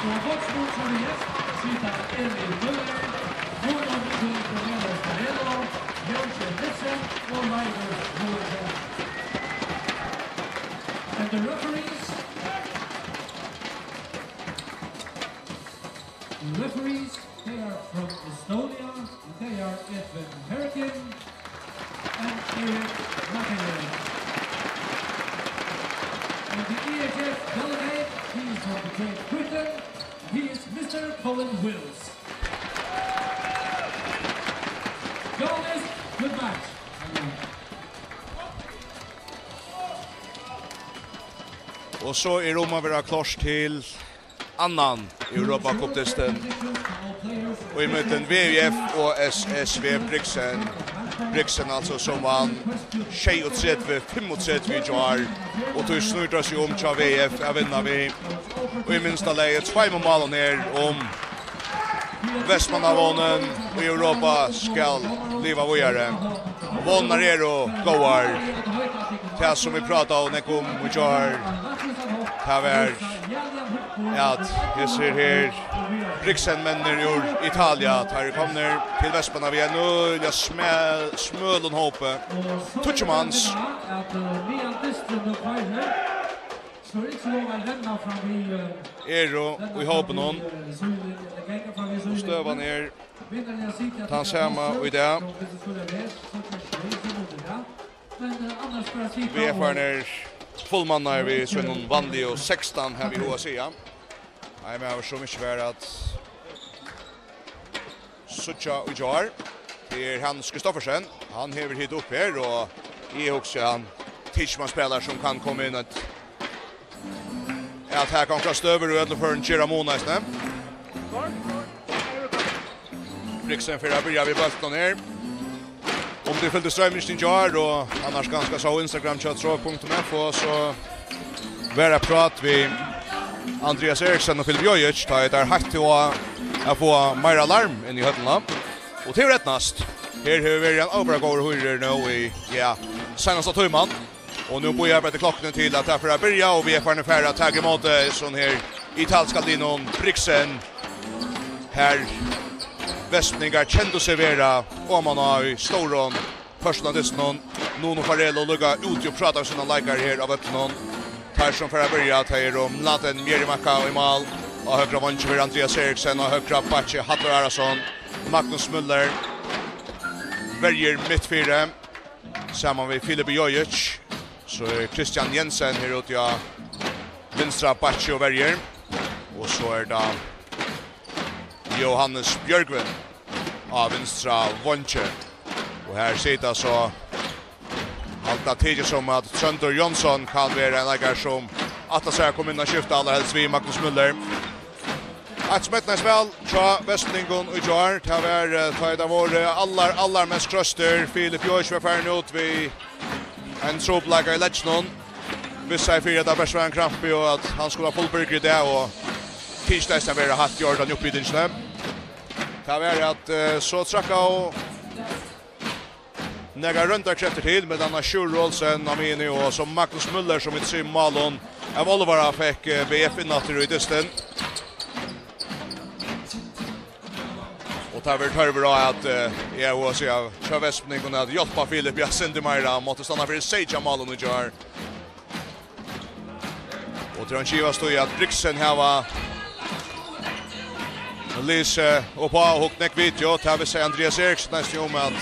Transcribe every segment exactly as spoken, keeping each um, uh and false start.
Og boksdómarar sita Emil Møller, Guðrún Mikael Cornelius Barelo, Jónsi Nissen og Leivur Mogensen. And the referees, referees, they are from Estonia, and they are Edvin Hergen and Erik Lagerlöf. And the E H F delegate, he is from Great Britain, he is Mister Colin Wills. Journalist, good match. Og so er um at vera klárt til annan Europacup-dystin. Og í millum V J F og S S V Brygsen. Brygsen, altso, sum vann sjeyogtretivu fimmogtretivu í gjár. Og tí snýr tað seg um hjá V J F at vinna við, í minsta lagi, tveimum málum her, um Vestmannavágnin í Europa skal liva víðari. Vónirnar eru góðar. Tað, sum vit prátaðu nógv um í gjár, tað var, at hesir her Brygsen-menninir úr Italia, teir eru komnir til Vestmanna við einum øgiliga smæ-, smølum hópi. Tíggju mans. At, eh, meðan dysturin nú koyrir, so er ikki lov at renna fram við, eh, eru í hópinum. Og støðan er tann sama í dag. V F-arnir fullmannaðir við sínum vanligu sekstan, havi eg hug at siga. Ein maður, sum ikki var at síggja í gjár, tað er Hans Kristoffersen. Hann hevur hitað upp her, og eg hugsi, hann tykist sum ein spælari, sum kann koma inn at, at taka onkrar støður í øllum førum, gera mun eisini. Brygsen fer at byrja við bóltinum her. Um tit fylgdu stroyminum í gjár, og annars kanska sóu Instagram hjá trog punktum f o, so var eitt prát við Andrias Eriksen og Filip Jojic, tá ið teir heitt á at fáa meira larm inn í høllina. Og tað hevur eydnast. Her hevur verið ein avbera góður hýrur nú í, ja, seinasta tíman. Og nú bíðar bara til klokkuni til at tað fer at byrja, og V F-arnir fara at taka ímóti hesum her italska liðnum Brygsen. Har vestmanningar kendu seg vera oman á í stórum pørtum av dystinum. Nuno Farello líka úti og prátar við sínar leikarar her á vøllinum. Teir sum fara at byrja, tað eru Mladen Mierimaka í mál. Á høgra veingi verður Andrias Eriksen, á høgra bakki Hallur Arason, Magnus Müller, verjir mitt fyri, saman við Filipe Jojic. So er Kristian Jensen her úti á vinstra bakki og verjir. Og so er tað Jóhannes Bjørgvin á vinstra veingi. Og her sita so, alt at tykist sum at Tróndur Jónsson kann vera ein leikari sum ætlar sær at koma inn og skifta, allarhelst við Magnus Müller. Eitt sum eydnaðist væl hjá vestmanningum í gjár, tað var, eh, tá ið tað vóru allar, allar mest kroystir. Filip Jojic var farin út við ein trupulleika í legginum. Vissaði fyri, at tað bert var ein krampi og at hann skuldi vera fullbyrgdur í dag, og tykist eisini at vera heilt í ordan í upphitingini. Tað var at, eh, so trakkaðu nakrar royndarkreftir til, millum annað Sjúrður Olsen á miðjuni og so Magnus Müller, sum við trimum málum av álvara fekk, eh, V F inn aftur í dystin. Og tað verður tørvur á at, eh, eg havi at siga, hjá vestmanningum at hjálpa Filip, ja, sindur meira, mátti standa fyri seytjan málum í gjár. Og tað er ein givast í at Brygsen hava lisið upp á og hugt nógv video. Tað vissi Andrias Eriksen eisini um, at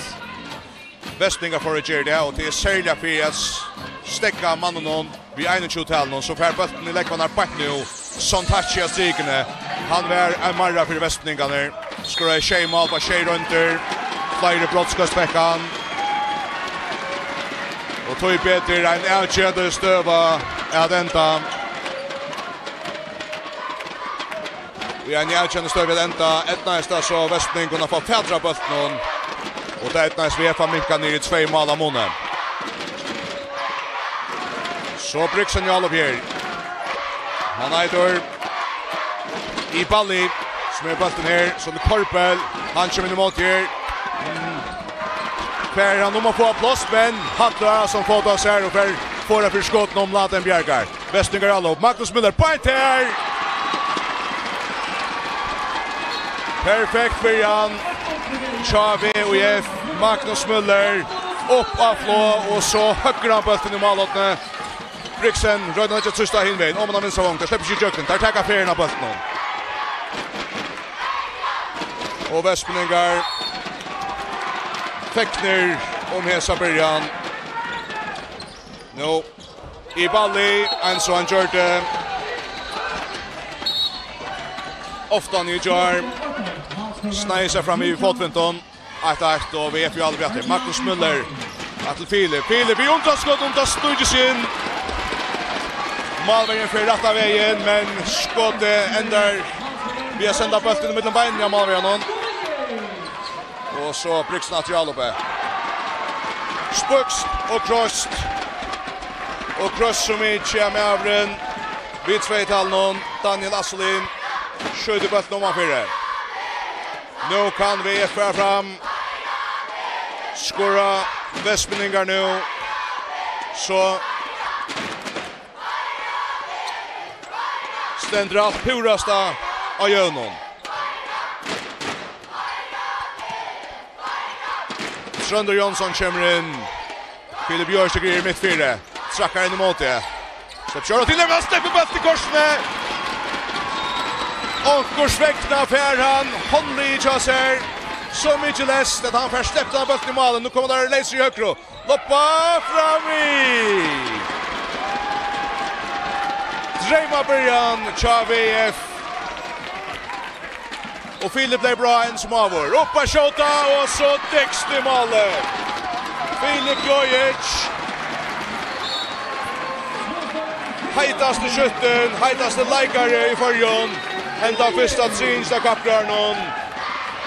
vestmanningar fóru at gera tað, og tað er serliga fyri at s-, steðga manninum við einogtjúgu-talinum, sum fær bóltin í lógvarnar beint nú. Sontachi á strikuni. Hann var ein marra fyri vestmanningarnar. Skoraði sjey mál á sjey royndir. Fleiri brotskast fekk hann. Og tíbetur ein avgerandi støða at enda. Í eini avgerandi støðu at enda, eydnaðist tað so vestmanningum at fáa fatur á bóltinum. Og tað eydnaðist V F at minka niður í tvey mál á muni. So Brygsen í álop her. Hann eitur Ibali, sum er bóltin her, sum er Korbel. Hann kemur inn ímóti her. Mm. Fær hann um at fáa pláss, men Hallur Arason fótar sær og fær forða fyri skotinum, Mladen bjargar. Vestmanningar í álop. Magnus Müller beint her. Perfekt byrjan hjá V U F. Magnus Møller upp á flog og so høggur hann bóltin í málhornið. Brixen roynir at leggja trýst á hin vegin. Oman á vinstra vong. Teir sleppa ikki ígjøgnum. Teir taka ferðina av bóltinum. Og vestmanningar fegnar um hesa byrjan. Nú, Ibali, eins og hann gjørdi ofta í gjár, sneið seg fram í fótfintin. Eitt eitt, og V F í alveg aftur. Magnus Møller, aftur til Filip. Filip í undanskot, undan stígir seg inn. Málverjin fer rætta vegin, men skotið endar við at senda bóltin í millum beinini á málverjanum. Og so Brixen aftur í álopið. Spøkst og kroyst. Og kroyst so mikið av maðurin við tvey-talinum, Daniel Asselin, skjýtur bóltin omanfyri. Nú kann V F fara fram. Skora vestmanningar nú. So stendur alt púrasta á jøvnum. Tróndur Jónsson kemur inn. Filip Jørgensen er í miðfyri. Trakkar inn ímóti. Sleppur skjótt til, men sleppur bóltin í kortini. Onkursvegna fær hann hondina hjá sær. So mikið lest at hann fær sleppt hann bóltin í málið. Nú koma teir leysir í høgru. Loppa fram við. Dreymabyrjan hjá V F. Og Filip loypur á enn sum áður. Upp at skjóta, og so dyggst í málið. Filip Jojic. Heitasti skyttin, heitasti leikari í Føroyum. Henda fyrsta triðingin av kappróðrinum.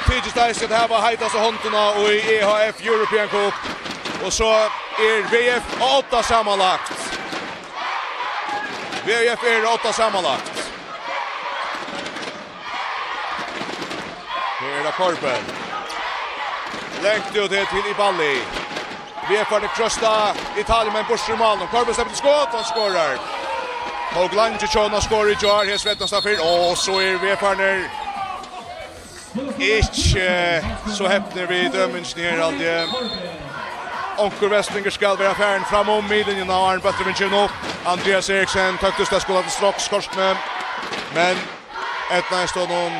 Tykist eisini at hava heitastu hondina í E H F European Cup. Og so er V F á odda samanlagt. V F er á odda samanlagt. Her er tað Korben. Langt út her til Ibali. V F-arnir krossa Italien, men burtur úr málinum. Korben sleppur til skot, hann skorar. Tók leingi hjá honum at skora í gjár, her svetnast hann fyrr. Og so er V F-arnir ikki, eh, so hepnir við dømingini her, haldi eg. Onkur vestmanningur skal vera farin fram um miðlinjuna, áðrenn bólturin kemur upp. Andreas Eriksen, tóktist at skula til stróks kortini, men eydnaðist honum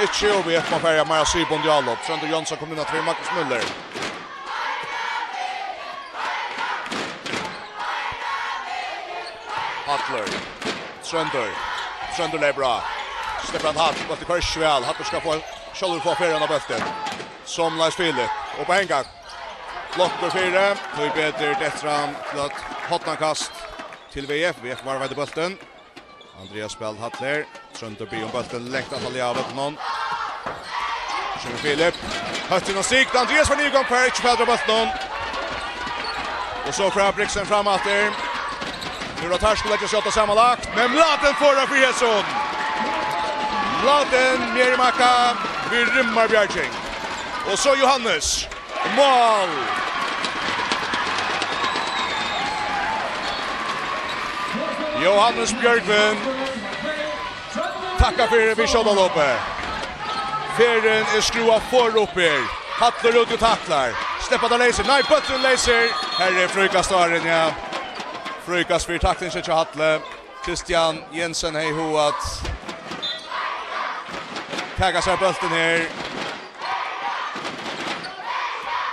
ikki, og V F má fara meira siðbundið í álop. Tróndur Jónsson kom inn aftur fyri Magnus Møller. Hallur. Tróndur. Tróndur loypur á. Stefan Hall, bóltin koyrir ikki væl. Hallur skal fáa, sjálvur fáa ferðina á bóltin. Somuleiðis Filip. Og á ein gang. Blokkur fyri. Tíbetur dettur hann til eitt hornakast til V F. V F varðveitir bóltin. Andreas spælir Hallur. Tróndur biður um bóltin langt aftarlaga av vøllinum. Kemur Filip. Høgt inn á sikt. Andreas fær niður í gongd, fær ikki fatur á bóltinum. Og so fær Brixen fram aftur. Nú er tað teir skulu leggja seg á odda samanlagt, men Mladen forðar fyri hesum. Mladen Mierimaka við rimmarbjarging. Og so Jóhannes. Mál! Jóhannes Bjørgvin. Takkar fyri við skjótalopi. Ferðin er skrúvað for upp her. Hallur út og taklar. Sleppa teir leysir. Nei, bólturin leysir. Her er fríkast áðrenn, ja. Fríkast fyri taklingin hjá Halla. Kristian Jensen hevði hug at taka sær bóltin her.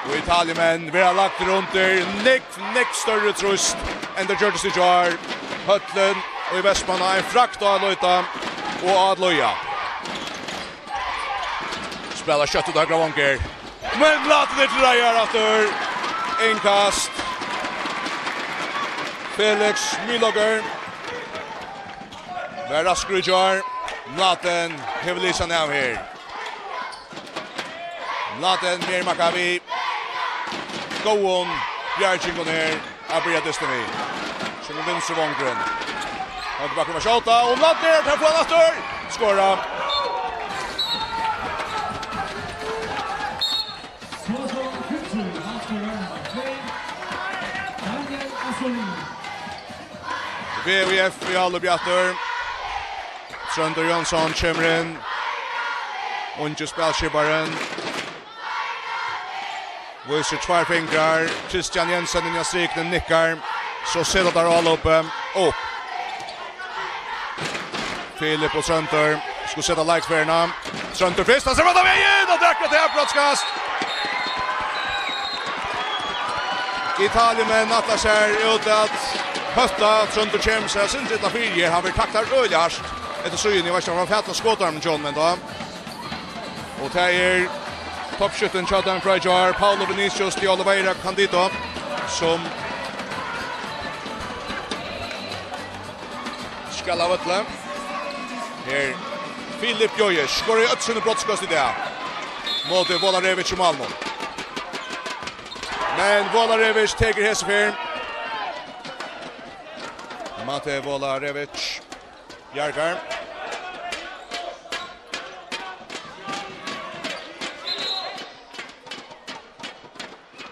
Og Italiemenn verða lagdir undir nógv, nógv størri trýst enn tað gjørdist í gjár. Høllin í Vestmanna ein frakt á at líta og á at líða. Spæla skjótt út á høgra vong her. Men Mladen er til reiðar aftur. Innkast. Felix Myloker var raskur í gjár. Mladen hevur lisið hann av her. Mladen Mierimaka við góðum bjargingum her at byrja dystin við. Kemur vinstri vongurin. Høgri bakkurin at skjóta, og Mladen er, teir fáa hann aftur. Skora. V U F í álop aftur. Tróndur Jónsson kemur inn. Ungi spælskiparin vísir tveir fingrar. Kristian Jensen inn á strikuna, nikkar. So seta teir álopið upp. Filip og Tróndur skulu seta leikferðina. Tróndur fyrst, hann sær vegin, og tað er akkurát tað, brotskast. Italiamenn ætla sær út at hótta. Tróndur kemur sær eitt sindur illa fyri her. Hann verður taktaður øgiliga hart eftir síðuni. Eg veit ikki, um hann fær fatt á skotarmin hjá honum enntá. Og tað er toppskytturin hjá teimum frá í gjár, Paulo Vinicius de Oliveira Candido, sum skal av vølli. Her, Filip Jojic skorar í øll síni brotskast í dag. Móti Volarevic í málinum. Men Volarevic tekur hesa ferð. Mate Volarevic. Bjargar.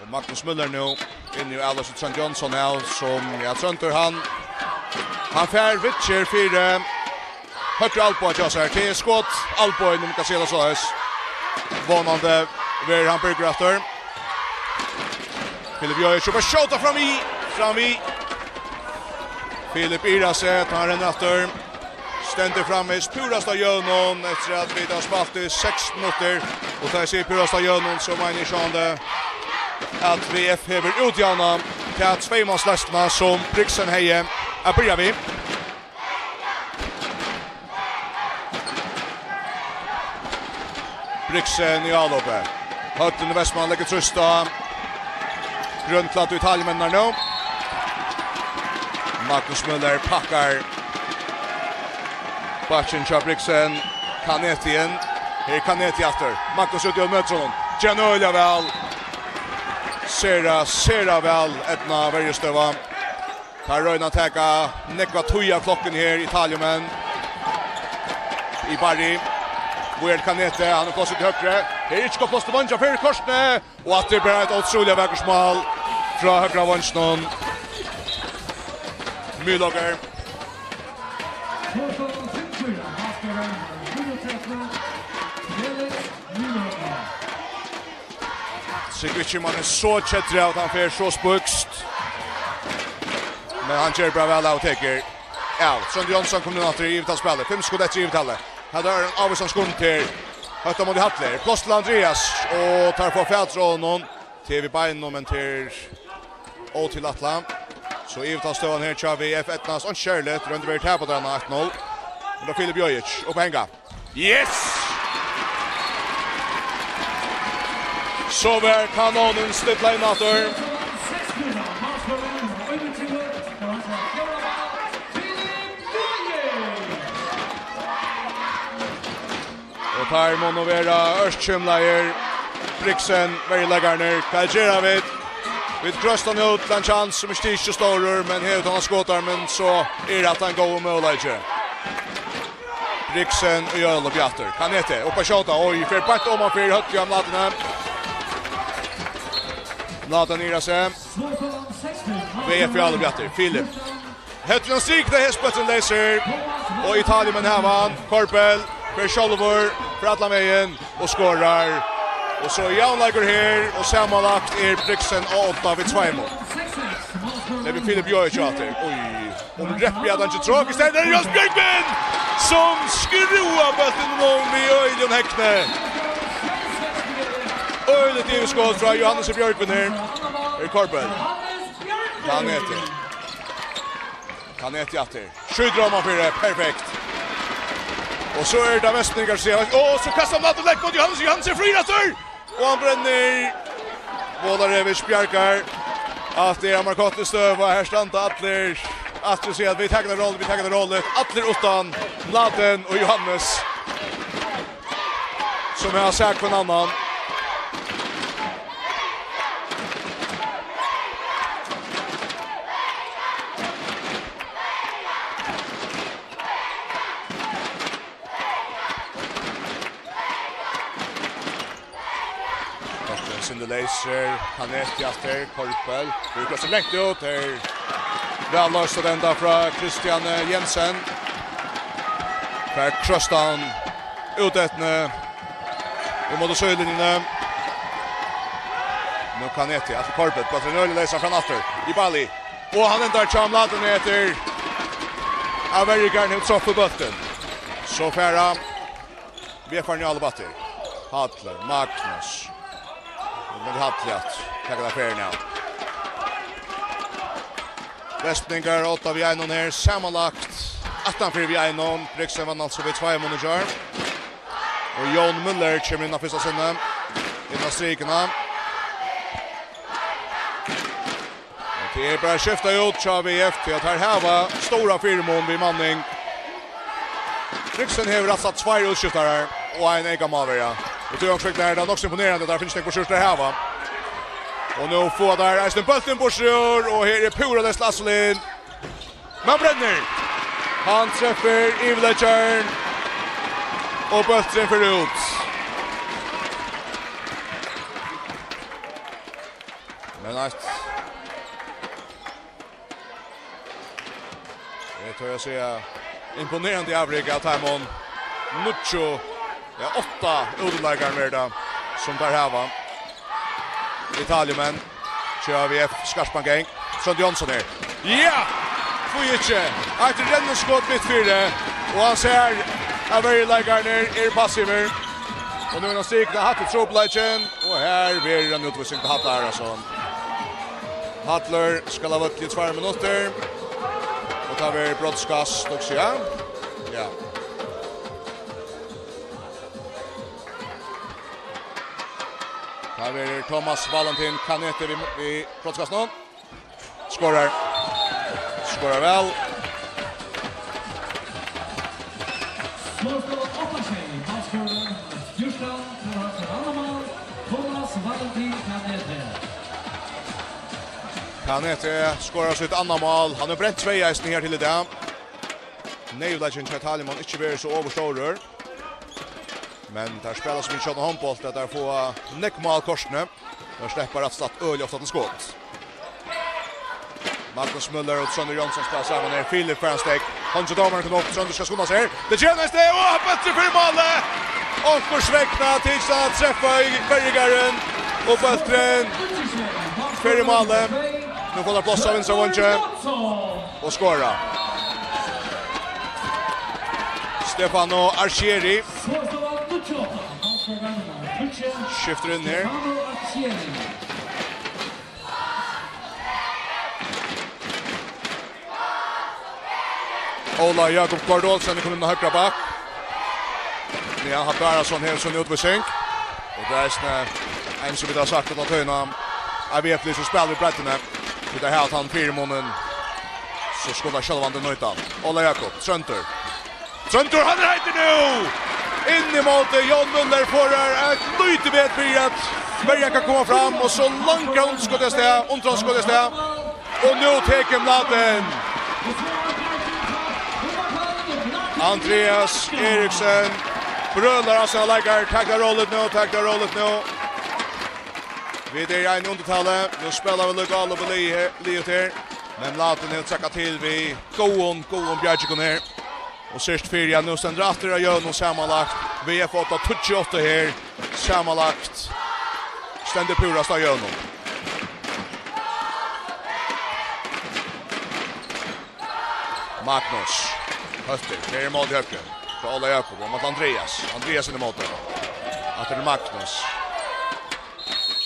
Og Magnus Müller nú inn í avloysing Trónd Jónsson her, sum, ja, Tróndur, hann, hann fær viðgerð fyri, eh, høgra albua hjá sær. Tað er skot, albua, um man kann siga tað soleiðis. Vónandi verður hann byrgdur aftur. Filip Jojic, og bara skjóta fram við, fram við. Filip ivrar seg, tá hann rennur aftur. Stendur framvegis púrasta jøvnum eftir at vit hava spælt í seks minuttir. Og tá eg sigi púrasta jøvnum, so meini eg sjálvandi at V F hevur útjavnað ta tveymansleisnina, sum Brixen hevði at byrja við. Brixen í álopið. Høvdin í Vestmann leggur trýst á grønnklæddu Italiamenninar nú. Magnus Müller pakkar bakkin hjá Brixen. Canetti inn. Her er Canetti aftur. Magnus úti á metrinum. Ger hann øgiliga væl. Sera, sera væl eydnað verjustøða. Teir royna at taka nógva tíð av klokkuni her, Italiamenn. Í Barry. Víðari til Canetti, hann hevur pláss út í høgru. Her er ikki gott pláss til Vanja fyri kortini. Og aftur bara eitt ótrúliga vakurt mál frá høgra vanginum. Myloger. Sigurd Kiman er so keddur av at hann fer so spískt. Men hann ger bara væl av og tekur av. Tróndur Jónsson kom nú aftur í yvirtalsspælið. Fimm sekund eftir í yvirtalið. Her er ein ávísan skund til. Høtta móti Halli. Pláss til Andreas. Og teir fáa fatur á honum. Tað er við beinunum, men tað er ótilætlað. So yvirtalsstøðan her hjá V F eydnast einki serligt. Royndi verið tapa teir hana eitt null. Men tá Filip Jojic upp at hanga. Yes! So var kanónin stillað inn aftur. Og teir munnu vera ørkymlaðir, Brixen, verjuleikararnir. Hvat gera vit? Vit krøsta hann út til ein kjans sum ikki er so stórur, men hevur hann skotarmin, so er hatta ein góður møguleiki. Brixen í álopið aftur. Canetti upp at skjóta. Oj, fer beint oman fyri høvdið á Mladen. Mladen ivrar seg. V F í álopið aftur. Filip. Høvdin á strikuni, her spottin leysir. Og Italiamenn hava hann. Korbel fer sjálvur, fer allan vegin og skorar. Og so javnleikur her, og samanlagt er Brixen á odda við tveimum. Tað er Filip Jojic aftur. Oj. Hon reppar at hann ikki trákar. Í staðin er Jens Bjørgvin, sum skrúvar bóltin um við øgiligum hegni. Øgiligt yvirskot frá Johannes Bjørgvin her. Er Korbel. Canetti. Canetti aftur. Skjýtur oman fyri. Perfekt. Og so er tað Vestmann, kanska. Og so kastar hann aftur langt móti Johannes. Johannes er fríur aftur. Og hann brennir. Volarevic bjargar. At tað er markant støða. Her standa allir. At tú sigur at vit taka tað róligt, vit taka tað róligt. Allir uttan Mladen og Johannes, sum hava sæð hvønn annan. Bólturin sindur leysur, Canetti aftur, Korbel, brúkar seg langt út, her væl loyst at enda frá Kristian Jensen. Fær krossað hann út eftir Ímóti síðulinjuni. Nú Kanete, aftur Korbet, bólturin øgiliga leysan fram aftur. Ibali. Og hann endar hjá Mladen eftir at verjurin hevur troppað bóltin. So fara VF-arnir í álopp aftur. Hallur, Magnus. Men Hallur, ja. Taka tað ferðina av. Vestfirðingar, átta við einum her, samanlagt aftan fyri við einum. Brixen vann altso við tveimum í gjár. Og Jón Müller kemur inn á fyrsta sinni. Inn á strikuna. Og tað er bara at skifta út hjá VF, tí at her hava stóra fyrimun við manning. Brixen hevur rættiliga tveir útskiftarar og ein eyka málverja. Og tí er tað nokk so imponerandi, at tað finnst nógv burtur at hava. Og nú fáa teir eisini bóltin burtur, og her er púra leyst til Asselin. Men brennir. Hann treftir yvirliggjaran. Og bólturin fer út. Men eitt, eg tók at siga, imponerandi avrik av teimum níggju, ja, átta útileikarunum er tað, sum teir hava. Italiamenn, hjá VF, skarpan gang. Tróndur Jónsson her. Ja! Hví ikki? Eitt renniskot mitt fyri. Og hann sær at verjuleikararnir eru passivir. Og nú er hann strikað, hatta er trupulleikin. Og her verður ein útvísing til Halla Arason. Hallur skal av vølli í tveir minuttir. Og tað verður brotskast, hugsi eg. Ja. Tað verður Thomas Valentin Kanete við, við brotskastinum. Skorar. Skorar væl. So er tað átta sjey, málskorið fjúrtan, tað var aftur annað mál, Thomas Valentin Kanete. Kanete skorar sítt annað mál. Hann hevur brent tvey eisini her til í dag. Neyvleikin hjá Italiamenn ikki verið so ovurstórur. Men teir spæla so mikið skjótan hondbólt at teir fáa nógv mál kortini. Teir sleppa rætt og slætt øgiliga ofta til skot. Magnus Müller og Tróndur Jónsson spæla saman her. Filip fær ein steðg. Hann hjá dómaran kom upp. Tróndur skal skunda seg her. Tað kemur ein steðg, og hann bólturin fer í málið! Onkursvegna tykist hann at treffa í verjugarðin. Og bólturin fer í málið. Nú fáa teir pláss á vinstra vongi. Og skora. Stefano Arcieri skiftir inn her. Óla Jakob Kvart Olsen er komin inn á høgra back. Ja, Hallur Arason hevur sína útvísing. Og tað er eisini ein, sum vit hava sagt alla tíðina, at VF, sum spælir í breiddini, vit hava havt hann fyrimunin, so skulu teir sjálvandi nýta hann. Óla Jakob, Tróndur. Tróndur, hann er heitur nú! Inn ímóti, Jón Müller fær her eitt lítið bet fyri at verjan kann koma fram, og so langt undirskot av stað, undirskot av stað. Og nú tekur Mladen. Andreas Eriksen brølar av seg leikar. Tak tað róligt nú, tak tað róligt nú. Vit eru í einum undirtali. Nú spæla vit líka alt upp í liðið her, liðið her. Men Mladen hevur traðkað til við góðum, góðum bjargingum her. Og syrgt fyri, ja, nú stendur aftur á jøvnum samanlagt. VF átta, tíggju átta her. Samanlagt stendur púrasta á jøvnum. Magnus. Høftur. Her er móti høgru. Frá Óla Jakob. Og mot Andreas. Andreas inn ímóti. Aftur til Magnus.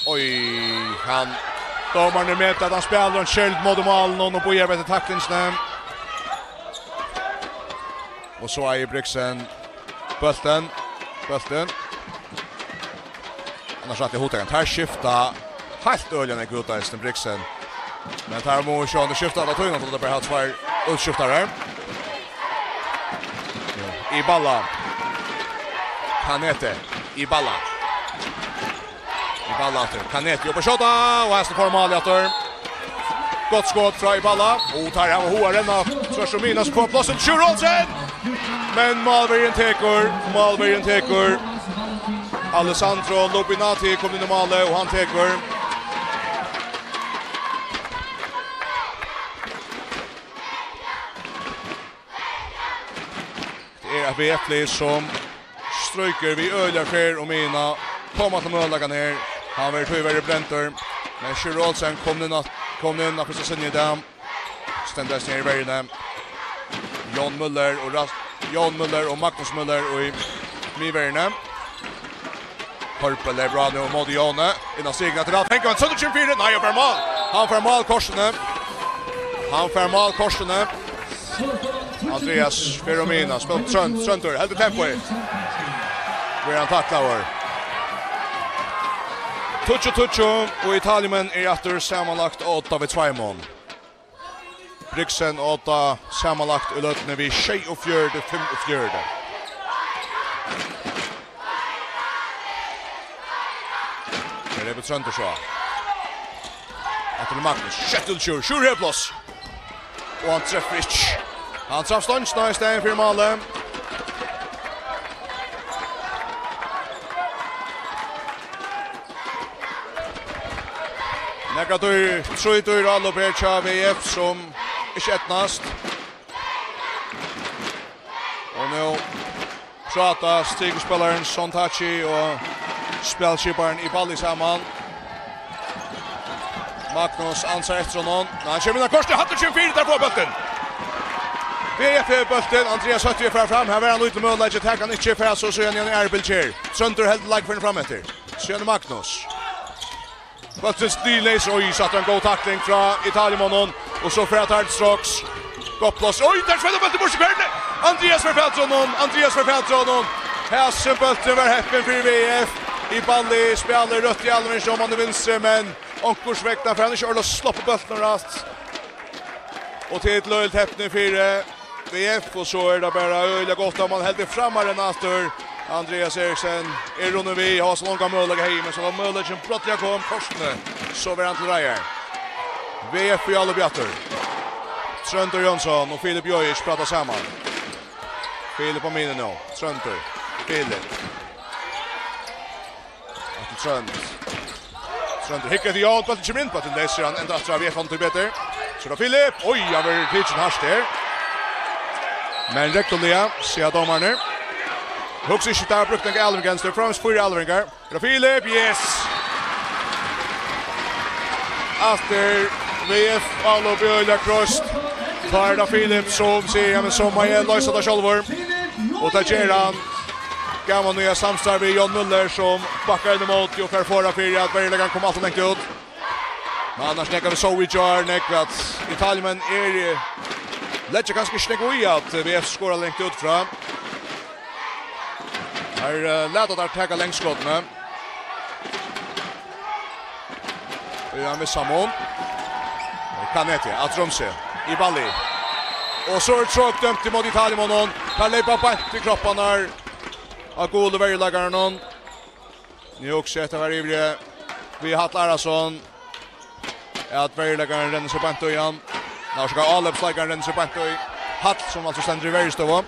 Oj, hann. Dómarin metir at hann spælir ein skjeld móti málinum og bíðar eftir taklingini. Og so eigur Brixen bóltin. Bóltin. Annars rætt í hugtakan. Teir skifta heilt øgiliga nógv út eisini, Brixen. Men teir mugu sjálvandi skifta alla tíðina, tí teir bara hava tveir útskiftarar. Ibala. Kanete. Ibala. Ibala aftur. Kanete upp at skjóta, og her fær málið aftur. Gott skot frá Ibala. Og teir hava hug at renna tvørtur um miðjuna, so fær pláss til Sjur Olsen. Men málverjin tekur, málverjin tekur. Alessandro Lupinati kom inn í málið, og hann tekur. Tað er eitt VF-lið, sum stríkur við øgiliga ferð um miðjuna. koma til møguleikan her. Hann verður tíverri brendur. Men Sjur Olsen kom inn á, kom inn á fyrsta sinni í dag. Stendur eisini her í verjuni. Jón Møller og Ras-, Jón Møller og Magnus Møller í miðverjuni. Korpe leypur á nú móti Jóni. Inn á strikuna til væl. Fengur hann, Tróndur kemur fyri. Nei, hann fær mál. Hann fær mál kortini. Hann fær mál kortini. Andreas fer um miðjuna. Spælir Trónd-, Tróndur heldur tempoið. Verður hann taklaður. Tíggju tíggju, og Italiamenn eru aftur samanlagt á odda við tveimum. Brixen á odda samanlagt í løtuni við sjeyogfjøruti fimmogfjøruti. Her er Tróndur so. Aftur til Magnus. Skjótt til Sjur. Sjur hevur pláss. Og hann trefur ikki. Hann trefur stongina í staðin fyri málið. Nakrar dýr, trý dýr álop her hjá V F sum ikki eydnast. Og nú práta strikuspælarin Sontachi og spælskiparin Ibali saman. Magnus ansar eftir honum. Nei, hann kemur inn á kortið. Hallur kemur fyri, teir fáa bóltin. V F hevur bóltin. Andreas Høtti er fram. Her var ein lítil møguleiki. Tekur hann ikki, fær so síðan ein aðra bylgju her. Tróndur heldur leikferðina fram eftir. Síðan Magnus. Bólturin stílleys, og satt ein góð takling frá Italiamonnum. Og so fer hann til straks. Gott pláss. Oj, teir spæla bóltin burtur. Hvar er tað? Andreas fær fatur á honum. Andreas fær fatur á honum. Hasin bólturin var heppin fyri V F. Ibali spælir røtt í alvin, so man er vinstri, men onkursvegna fær hann ikki ordiliga sloppið bóltin rætt. Og til eitt løgiligt hepni fyri V F, og so er tað bara øgiliga gott at man heldur framar enn aftur. Andreas Eriksen er runnin við, hevur so longan møguleika her, men so var møguleikin brádliga kom kortini, so var hann til reiðar. V F í álop aftur. Tróndur Jónsson og Filip Jojic práta saman. Filip á miðjuni nú. Tróndur. Filip. Aftur Trónd. Tróndur hyggur eftir Jón, bólturin kemur inn, bólturin leysir, hann endar aftur av V F, hann tí betur. So er tað Filip. Oj, hann verður tikin hart her. Men regluliga, siga dómararnir. Hugsa ikki, tað er brúkt nakað alving, tað er framvegis fýra alvingar. Er tað Filip? Yes! Aftur V F, álop í øgiliga kroysst. Tá er tað Filip sum sigur, ja, men so má eg loysa tað sjálvur. Og tað ger hann. Gaman í samstarv við Jón Møller, sum bakkar inn ímóti og fær forða fyri at verjuleikararnir koma alt ov langt út. Men annars nakað vit sóu í gjár, nakað at Italiamenn eru, eh, leggja kanska ikki nakað í at V F skorar langt út frá. Her, eh, lata teir taka langskotini. Ja, hann missar mun. Kanete, aftur um seg. Ibali. Og so er trátt dømt ímóti Italiamonnum. Teir leypa beint í kropparnar á gulu verjuleikarunum. Nú hugsi eg, hetta var yviri við Hall Arason. At verjuleikarin rennur seg beint í hann. Nei, orsaka, álopsleikarin rennur seg beint í Hall, sum altso stendur í verjustovu.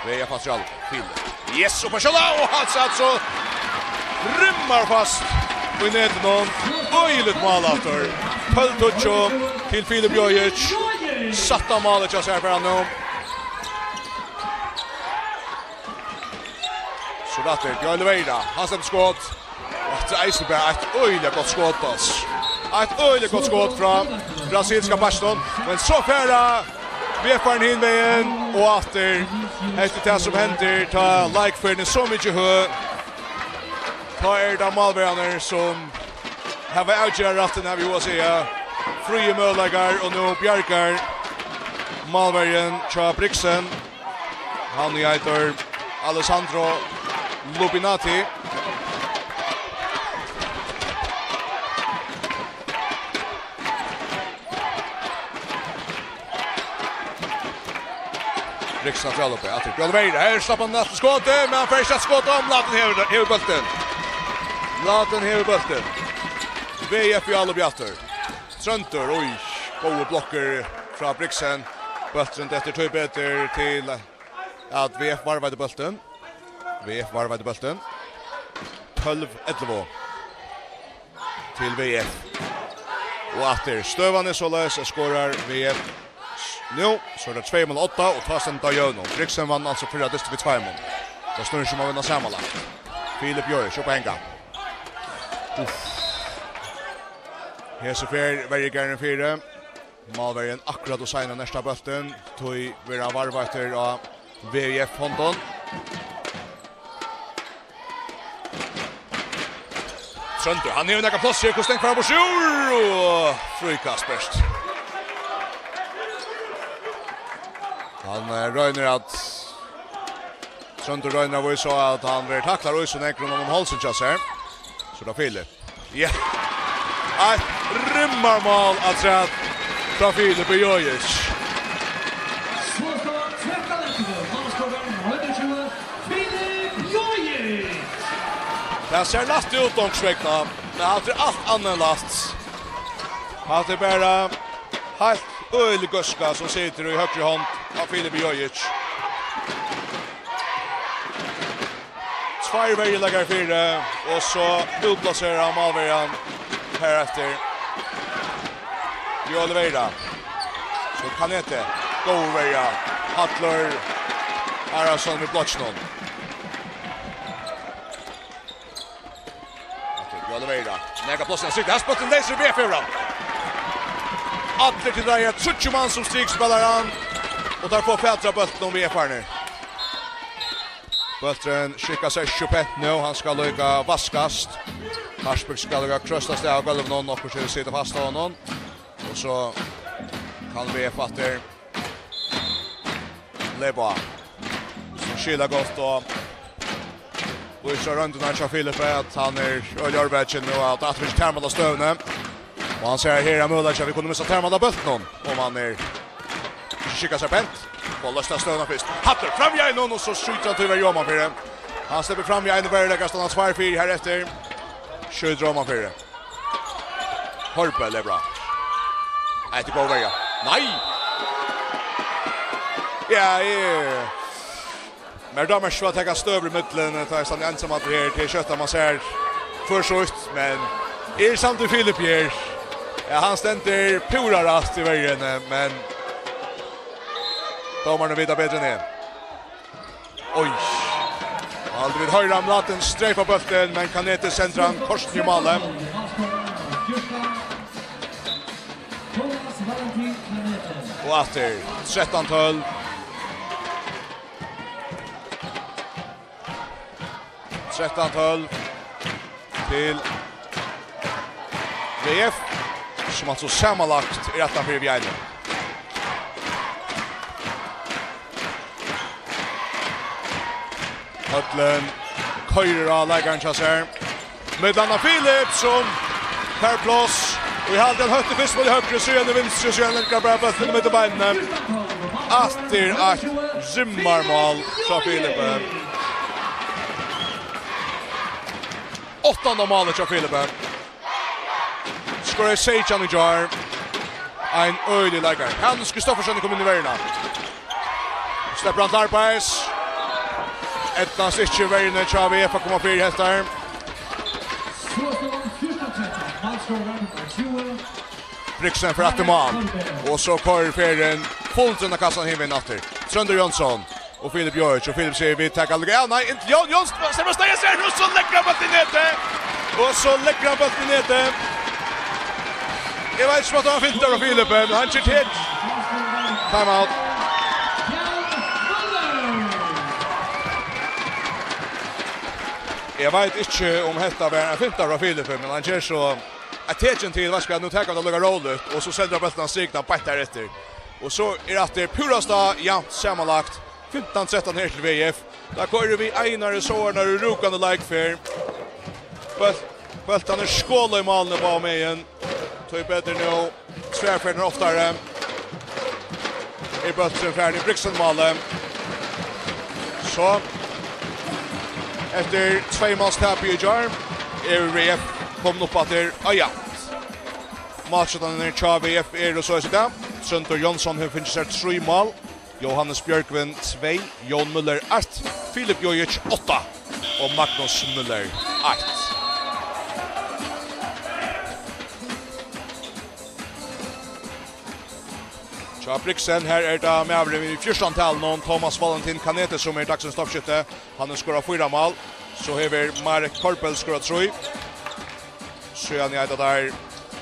Vegið fast, Ralf. Fínt. Yes, og Pashala, og hann satt so rimmar fast í netinum. Øgiligt mál aftur. Tólv tíggju til Filip Jojic. Sætta málið hjá sær fær hann nú. So rætt er Bjørn Oliveira. Hann sleppur skot. Og hatta er eisini bara eitt øgiliga gott skot, ass. Eitt øgiliga gott skot frá brasilska bakkinum. Men so fara V F-arnir hin vegin, og aftur, hetta er tað sum hendir, tá leikferðin er so mikið høg. Tá eru tað málverjarnir, sum hava avgerðarrættin, havi eg hug at siga. Fríir møguleikar, og nú bjargar málverjin hjá Brixen. Hann eitur Alessandro Lupinati. Brixen aftur uppi, aftur Bjørn Oliveira. Her slapp hann aftur skotið, men hann fær ikki sett skotið á, Mladen hevur, hevur bóltin. Mladen hevur bóltin. V F í álopið aftur. Tróndur, oj, góðar blokkur frá Brixen. Bólturin dettur tíbetur til at V F varðveitti bóltin. V F varðveitti bóltin. Tólv ellivu til V F. Og aftur, støðan er soleiðis, at skorar V F nú, so er tað tvey móti átta, og tá stendur á jøvnum. Brixen vann altso fyrra dyst við tveimum. Tað snýr seg um at vinna samanlagt. Filip Jojic upp at hanga. Uff. Hesa ferð verjugarðurin fyri. Málverjin akkurát ov sein at nerta bóltin. Tí verður hann varðveittur á V F hondum. Tróndur, hann hevur nakað pláss her, hvussu langt fær hann burtur úr? Og fríkast bert. Hann, eh, roynir at, Tróndur roynir at vísa á at hann verður taklaður í so nógv rundan um hálsin hjá sær. So er tað Filip. Ja. Eitt rimmarmál afturat frá Filip Jojic. So stóð trettan eftir, málskorin, hundrað og tjúgu, Filip Jojic. Tað sær lætt út onkursvegna, men hatta er alt annað enn lætt. Hatta er bara heilt øgilig góðska sum situr í høgru hond á Filip Jojic. Tveir verjuleikarar fyri, og so útplasseraði málverjan hereftir. Joel Vera. So Kanete. Góð verja. Hallur Arason við blokkinum. Aftur Joel Vera. Nakað pláss, hann sigur, her spottin leysir V F fram. Allir til reiðar, tríggir mann sum strikspælarar. Og teir fáa fatur á bóltin, V F-arnir. Bólturin skikkar seg ikki pent nú, hann skal líka vaskast. Hartberg skal líka krøstast av gólvinum, okkurt hevur sitið fast á honum. Og so kann V F aftur leypa á. So skilar gott og vísir royndirnar hjá Filipe at hann er øgiliga ørvakin nú, at aftur ikki tær mæta støðuni. Og hann sær her er møguleiki at vit kunnu missa tær mæta bóltin, um hann er ikki skikkar seg pent. Og løsnar støðuna fyrst. Hallur fram í einum, og so skjýtur hann tíverri omanfyri. Hann sleppur fram í einum verjuleika, stannar tveir fyri hereftir. Skjýtur omanfyri. Horbell er bra. Nei, tað er góð verja. Nei! Ja, eg, mær dámar ikki at taka støður í millum, tá eg standi einsamallur her, til skjótt at man sær for sítt, men eg eri samdur við Filip her. Ja, hann stendur púra rætt í verjuni, men dómararnir vita betri enn eg. Oj. Aldri vit hoyra Mladen streifa bóltin, men Kanete sendir hann kortini í málið. Og aftur, trettan tólv. Trettan tólv til V F, sum altso samanlagt er aftan fyri við einum. Høllin koyrir á leikaran hjá sær. Millum annað Filip, sum fær pláss. Og eg haldi, hann hótti fyrst við høgru, síðan í vinstru, síðan lengra bara bóltin í mitt beinini. Aftur eitt rimmarmál frá Filipe. Áttanda málið hjá Filipe. Skoraði seytjan í gjár. Ein øgiligur leikari. Hanus Kristoffersen er komin inn í verjuna. Sleppur hann til arbeiðis. Eydnast ikki verjuni hjá V F at koma fyri hetta her. Brixen fer aftur mál. Og so koyrir ferðin fullt inn á kassan hinvegin aftur. Tróndur Jónsson og Filip Jojic, og Filip sigur, "Vit taka líka av." Nei, inn til Jón Jónsson, sleppa av stað, eg sær, og so leggur hann bóltin í netið. Og so leggur hann bóltin í netið. Eg veit ikki um at hann fintar av Filip, men hann ger tað. Time out. Eg veit ikki um hetta var ein finta frá Filipi, men hann ger so eitt tekin til, veitst tú hvat, nú taka vit tað líka róligt, og so sendir hann bóltin á strikuna beint har eftir. Og so er aftur púrasta javnt samanlagt, fimtan trettan her til V F. Tá koyra vit Einari Sovorðnar í rúkandi leikferð. Bólt-, bóltarnir skola í málini báðum megin. Tíbetur nú, tvær ferðir oftari, er bólturin farin í Brixen-málið. So, eftir tveymáls tap í gjár, er V F komin upp aftur á javnt. Málskjúttararnir hjá V F eru soleiðis í dag. Tróndur Jónsson hevur fingið sær trý mál. Jóhannes Bjørgvin tvey, Jón Møller eitt, Filip Jojic átta og Magnus Møller eitt. Ja, Brixen, her er tað maðurin við fjúrtan talinum, Thomas Valentin Kanete, sum er dagsins toppskjútti. Hann hevur skorað fýra mál. So hevur Marek Korbel skorað trý. Síðani er tað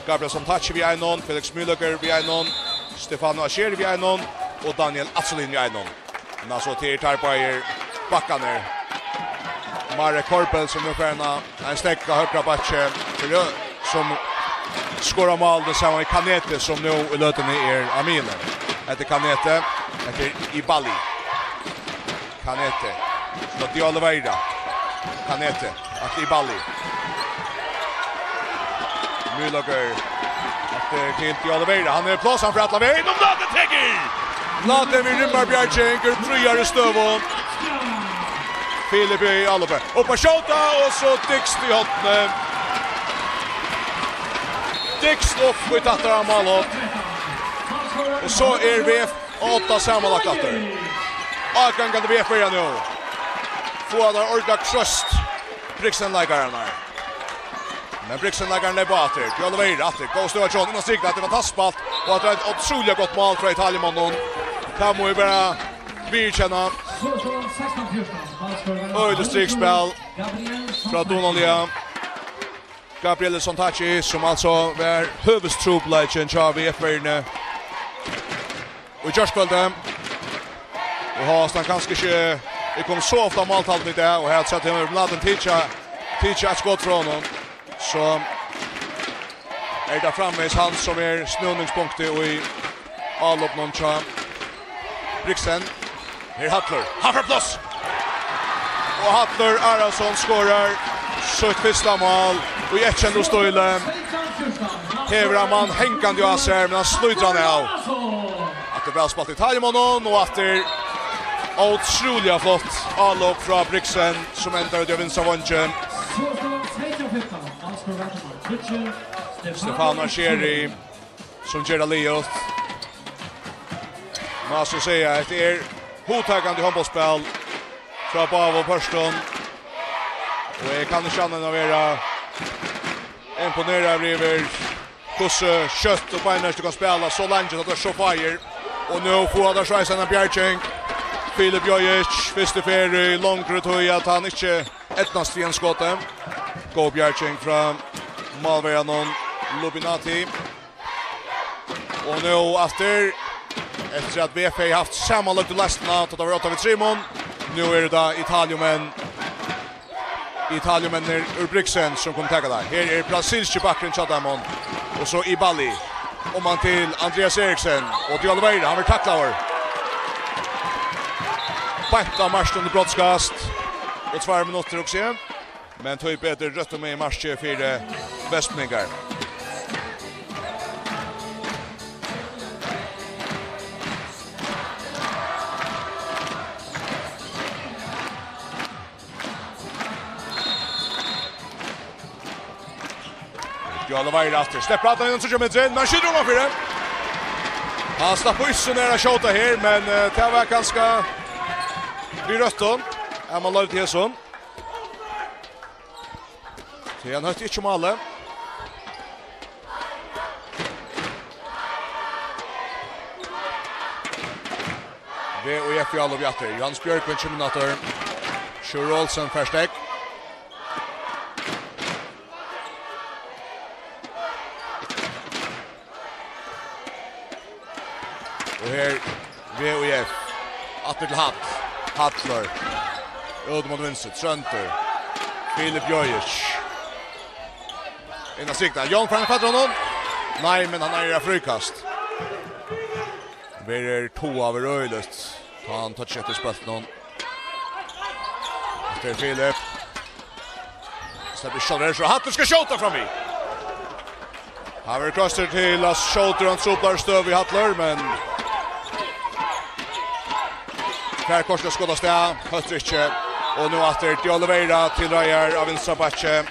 Gabriel Sontaci við einum, Felix Mühlöcker við einum, Stefano Ascieri við einum og Daniel Azzolin við einum. Men altso, tað eru teir báðir bakkarnir. Marek Korbel, sum nú fær ein, ein snegg á høgra bakki, fyri, sum skorar mál, tað sama við Kanete, sum nú í løtuni er á miðjuni. Hetta er Kanete, hetta er Ibali. Kanete, til Di Oliveira. Kanete, aftur Ibali. Mühlöcker, aftur til Di Oliveira. Hann hevur pláss, hann fer alla vegin, og Mladen tekur! Mladen við rimbarbjarging úr fríari støðu. Filip í álopið. Upp at skjóta, og so dygst í hornið. Dygst upp í tættara málhorn. Og so er V F átta samanlagt aftur. Ágangandi V F-verja nú. Fáa teir ordiliga krossað Brixen-leikararnar. Men Brixen-leikararnir leypa aftur. Di Oliveira aftur. Góð støða, John. Innan strikuna. Tað var tætt spælt. Og at tað er eitt ótrúliga gott mál frá Italiamanninum. Tað mugu vit bara viðurkenna. Øgiliga strikspæl frá dugnaliga Gabriele Sontaci, sum altso var høvuðstrupulleikin hjá V F-verjuni í gjárkvøldið. Og hóast hann kanska ikki er komin so ofta á máltalvuna í dag, og her sat hann Mladen tikið, tikið eitt skot frá honum, so er tað framvegis hann, sum er snúningspunktið í álopinum hjá Brixen. Her Hallur. Hann fær pláss! Og Hallur Arason skorar sítt fyrsta mál í eyðkendum stíli. Hevur ein mann hangandi á sær, men hann slítur hann av. Aftur væl spælt í Italiamanninum, og aftur ótrúliga flott álop frá Brixen, sum endar út í vinstra vongin. Stefano Ascieri, sum ger tað liðugt. Má so siga, hetta er hugtakandi hondbóltsspæl frá báðum pørtum. Og eg kann ikki annað enn at vera imponeraður yvir, hvussu skjótt og beinhart tú kann spæla so leingi, tá tú ert so fáir. Og nú fáa teir so eisini eina bjarging. Filip Jojic, fyrstu ferð í longri tíð, at hann ikki eydnast við einum skoti. Góð bjarging frá málverjanum Lubinati. Og nú aftur, eftir at V F hevði havt samanløgdu leiðsluna, tá tað var átta við trimum, nú eru tað Italiumenn, Italiumennir úr Brixen, sum kunnu taka tað. Her er brasilski bakkurin hjá teimum, og so Ibali. Um hann til Andreas Eriksen, og Di Oliveira, hann verður taklaður. Beint á markið undir brotskast, og tveir minuttir, hugsi eg. Men tíbetur røttu megin markið fyri Vestmanningar. Di Oliveira aftur. Sleppur allan inn, tríggjar metrar inn, men skjýtur omanfyri. Hann slapp ikki so nær at skjóta her, men, eh, tað var kanska við røttum, at mann loyvdi hesum. Tí hann hótti ikki málið. V og F í álop aftur. Jóhannes Bjørgvin kemur inn aftur. Sjur Olsen fær steðg. Og her, V og F. Aftur til Hall. Hallur. Út móti vinstru. Tróndur. Filip Jojic. Inn á strikuna. Jón fær hann fatt í honum. Nei, men hann eigur eitt fríkast. Verður togaður øgiliga. Tá hann touchar eftir spæltinum. Eftir Filip. Sleppur ikki sjálvur her, so Hallur skal skjóta framvið. Hann verður krossur til at skjóta, hann truplar støðu í Hallur, men fær kortini skot av stað, hóttir ikki. Og nú aftur Di Oliveira til reiðar á vinstra bakki.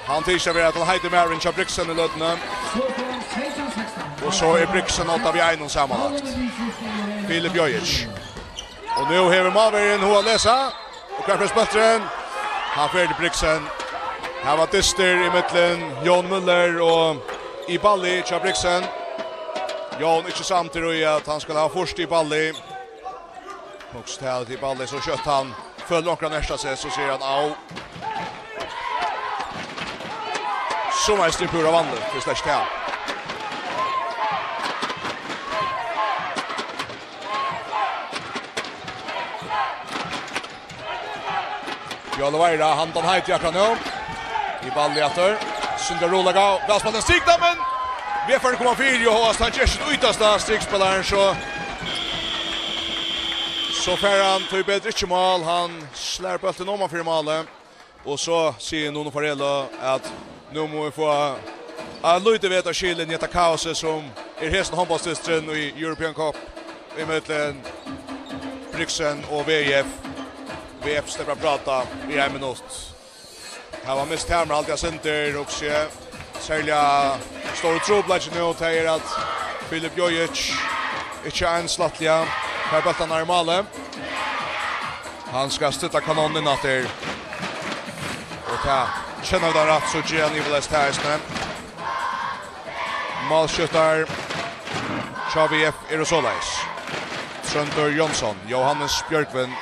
Hann tykist at vera tann heiti maðurin hjá Brixen í løtuni. Og so er Brixen átta við einum samanlagt. Filip Jojic. Og nú hevur málverjin hug at lesa. Og hvar fer spælturin? Hann fer til Brixen. Her var dystur ímillum Jón Møller og Ibali hjá Brixen. Jón ikki samdur í, at hann skal hava fyrst í Balli. Hugsa til, at í Balli, so skjótt hann følir onkran erta seg, so sigur hann: "Au." Sum eisini púra vanligt, tað er slett ikki tað. Bjørn Levaira, handan heiti akkurát nú. Í Balli aftur. Sindri Rolaga, vælspælt, ein stigdøming. Vegfarandi koma fyri, og Hóast hann ger sítt ítasta, stigspælarin, so, so fær hann tíbetur ikki mál. Hann slær bóltin oman fyri málið. Og so sigur Nuno Farelo, at nú mugu vit fáa eitt lítið vet av skil inn í hetta kaosið, sum er hesin hondbóltsdysturin í European Cup ímillum Brygsen og V I F. V I F sleppur at práta í ein minutt. Hava mist hermur, haldi eg, sindur, hugsi eg. Serliga stóri trupulleikin nú, tað er, at Filip Jojic ikki eins lættliga fær bóltarnar í málið. Hann skal stilla kanónina inn aftur. Og tað kenna vit hann rætt, so ger hann ivaleyst tað eisini. Málskjúttar hjá V F eru soleiðis: Tróndur Jónsson, Jóhannes Bjørgvin,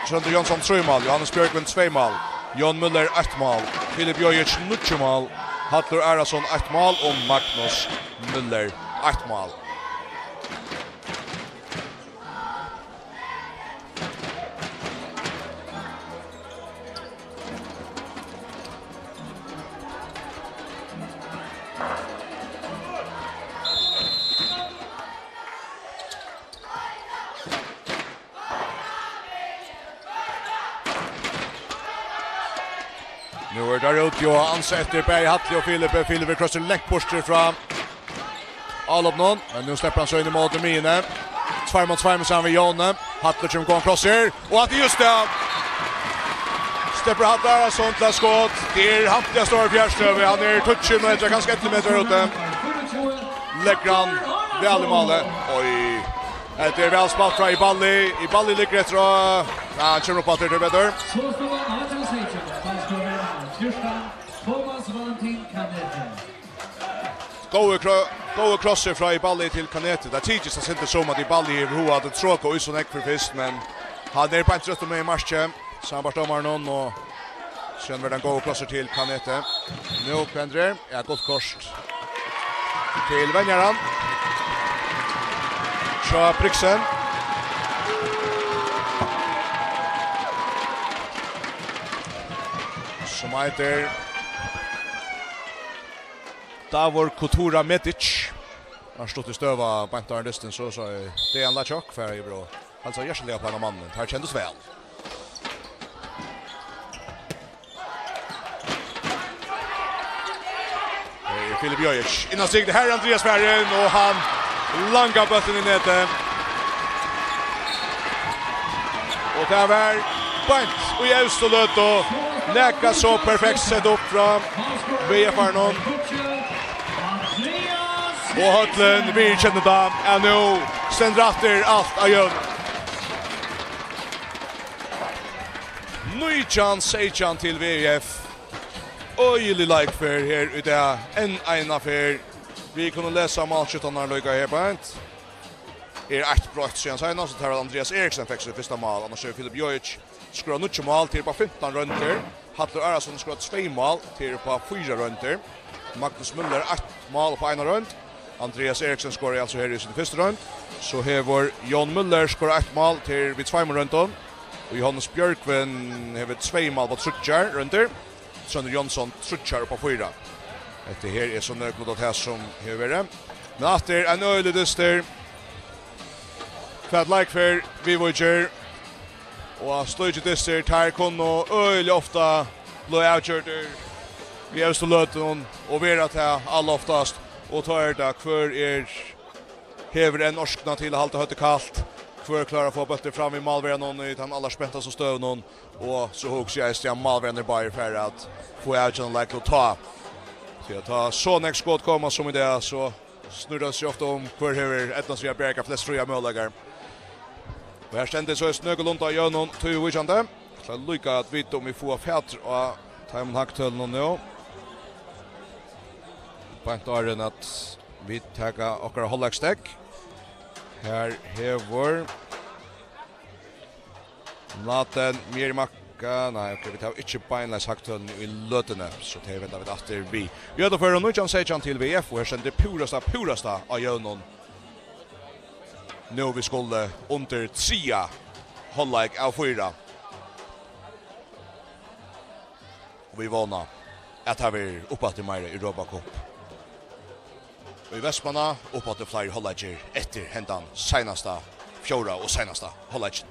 Tróndur Jónsson, trý mál, Jóhannes Bjørgvin, tvey mál, Jón Møller, eitt mál, Filip Jojic, níggju mál, Hallur Arason, eitt mál, og Magnus Møller, eitt mál. Nú er tað út, Johan, ansa eftir bæði Halli og Filipe. Filipe krossar langt burtur frá álopinum, men nú sleppur hann so inn ímóti miðjuni. Tveir mot tveir saman við Jóni. Halli kemur góðan kross her, og hatta er júst tað. Sleppur Halli Arason til eitt skot. Tað er hampiliga stór fjarstøða. Hann er tíggju metrar, kanska ellivu metrar úti. Leggur hann væl í málið. Oj. Hetta er væl spælt frá Iballi. Iballi liggur eftir og, ja, hann kemur upp aftur, tíbetur. Thomas Valentin Kanete. Góði kro-, góði krossur frá Iballi til Kanete. Tað tykist eitt sindur sum, at Iballi hevur hug at troka í so nógv fyri fyrst, men hann er beint røttu megin markið, sambært dómaranum, og síðan verður ein góður krossur til Kanete. Nú, hvat hendir? Ja, gult kort til venjaran hjá Brygsen. Sum eitur Davor Kutura Medic. Hann stutt í støva beint áðrenn dystin, so, so er Dejan Lachok fær yvir og heilsa hjartaliga upp á henda mannin. Teir kendust væl. Her er Filip Jojic. Innan stig, her er Andreas Færøen, og hann langar bóltin í netið. Og tað var beint í evstu løtu. Nakað so perfekt sett upp frá V F-arnum. Og høllin viðurkennir tað, at nú stendur aftur alt á jøvn. Nítjan seytjan til V F. Øgilig leikferð her í dag. Enn eina ferð. Vit kunnu lesa málskjúttarnar líka her beint. Er eitt broytt síðan seinast, og tað var Andreas Eriksen fekk sítt fyrsta mál, annars er Filip Jojic skorað níggju mál, tað er upp á fimtan royndir. Hallur Arason skorað tvey mál, tað er upp á fýra royndir. Magnus Müller eitt mál upp á eina roynd. Andreas Eriksen skoraði altso her í síni fyrstu roynd. So hevur Jón Müller skorað eitt mál, tað er við tveimum royndum. Og Jóhannes Bjørgvin hevur tvey mál upp á tríggjar royndir. Tróndur Jónsson tríggjar upp á fýra. Hetta her er so nøkulunda tað sum hevur verið. Men aftur ein øgiligur dystur. Hvat leikferð viðvíkir. Og slíkir dystir, teir kunnu øgiliga ofta blíva avgjørdir við evstu løtunum og vera tað alloftast. Og tá er tað, hvør er, hevur enn orkuna til at halda høvdið kalt, hvør klárar at fáa bóltin fram við málverjanum í teimum allarspentastu støðunum. Og so hugsi eg eisini, at málverjarnir báðir fara at fáa avgerandi leik til at ta. Tí at tá so nógv skot koma sum í dag, so snýr tað seg ofta um, hvør hevur eydnast við at bjarga flest fríar møguleikar. Og her stendur so eisini nøkulunda á jøvnum, tí víkjandi. Ætla líka at vita, um vit fáa fatur á teimum hagtølunum nú. Beint áðrenn at Vit taka okkara hálvleikssteðg. Her hevur Nathan Mýrimakka, nei, ok, vit hava ikki beinleiðis hagtølini í løtuni, so tey venda vit aftur við. Í øllum førum nítjan seytjan til V F, og her stendur púrasta, púrasta á jøvnum. Nú vit skulu undir triðja hálvleik av fýra. Og vit vóna, at tað verður uppaftur meira Europa Cup í Vestmanna, uppaftur fleiri hálvleikir eftir hendan seinasta, fjórða og seinasta hálvleikin.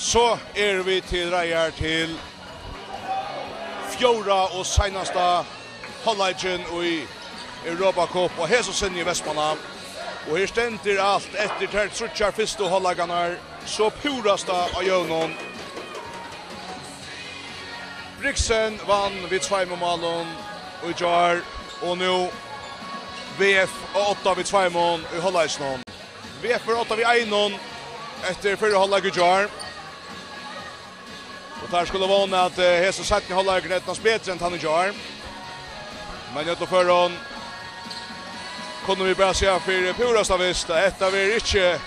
So eru vit til reiðar til fjórða og seinasta hálvleikin í Europa Cup, og hesa sinni í Vestmanna. Og her stendur alt eftir tær tríggjar fyrstu hálvleikarnar so púrasta á jøvnum. Brixen vann við tveimum málum í gjár, og nú V F á odda við tveimum í hálvleikinum. V F var á odda við einum eftir fyrra hálvleik í gjár. Og teir skulu vóna, at, eh, hesin seinni hálvleikur eydnast betri enn tann í gjár. Men í øllum førum kunnu vit bara siga fyri púrasta vist, at hetta verður ikki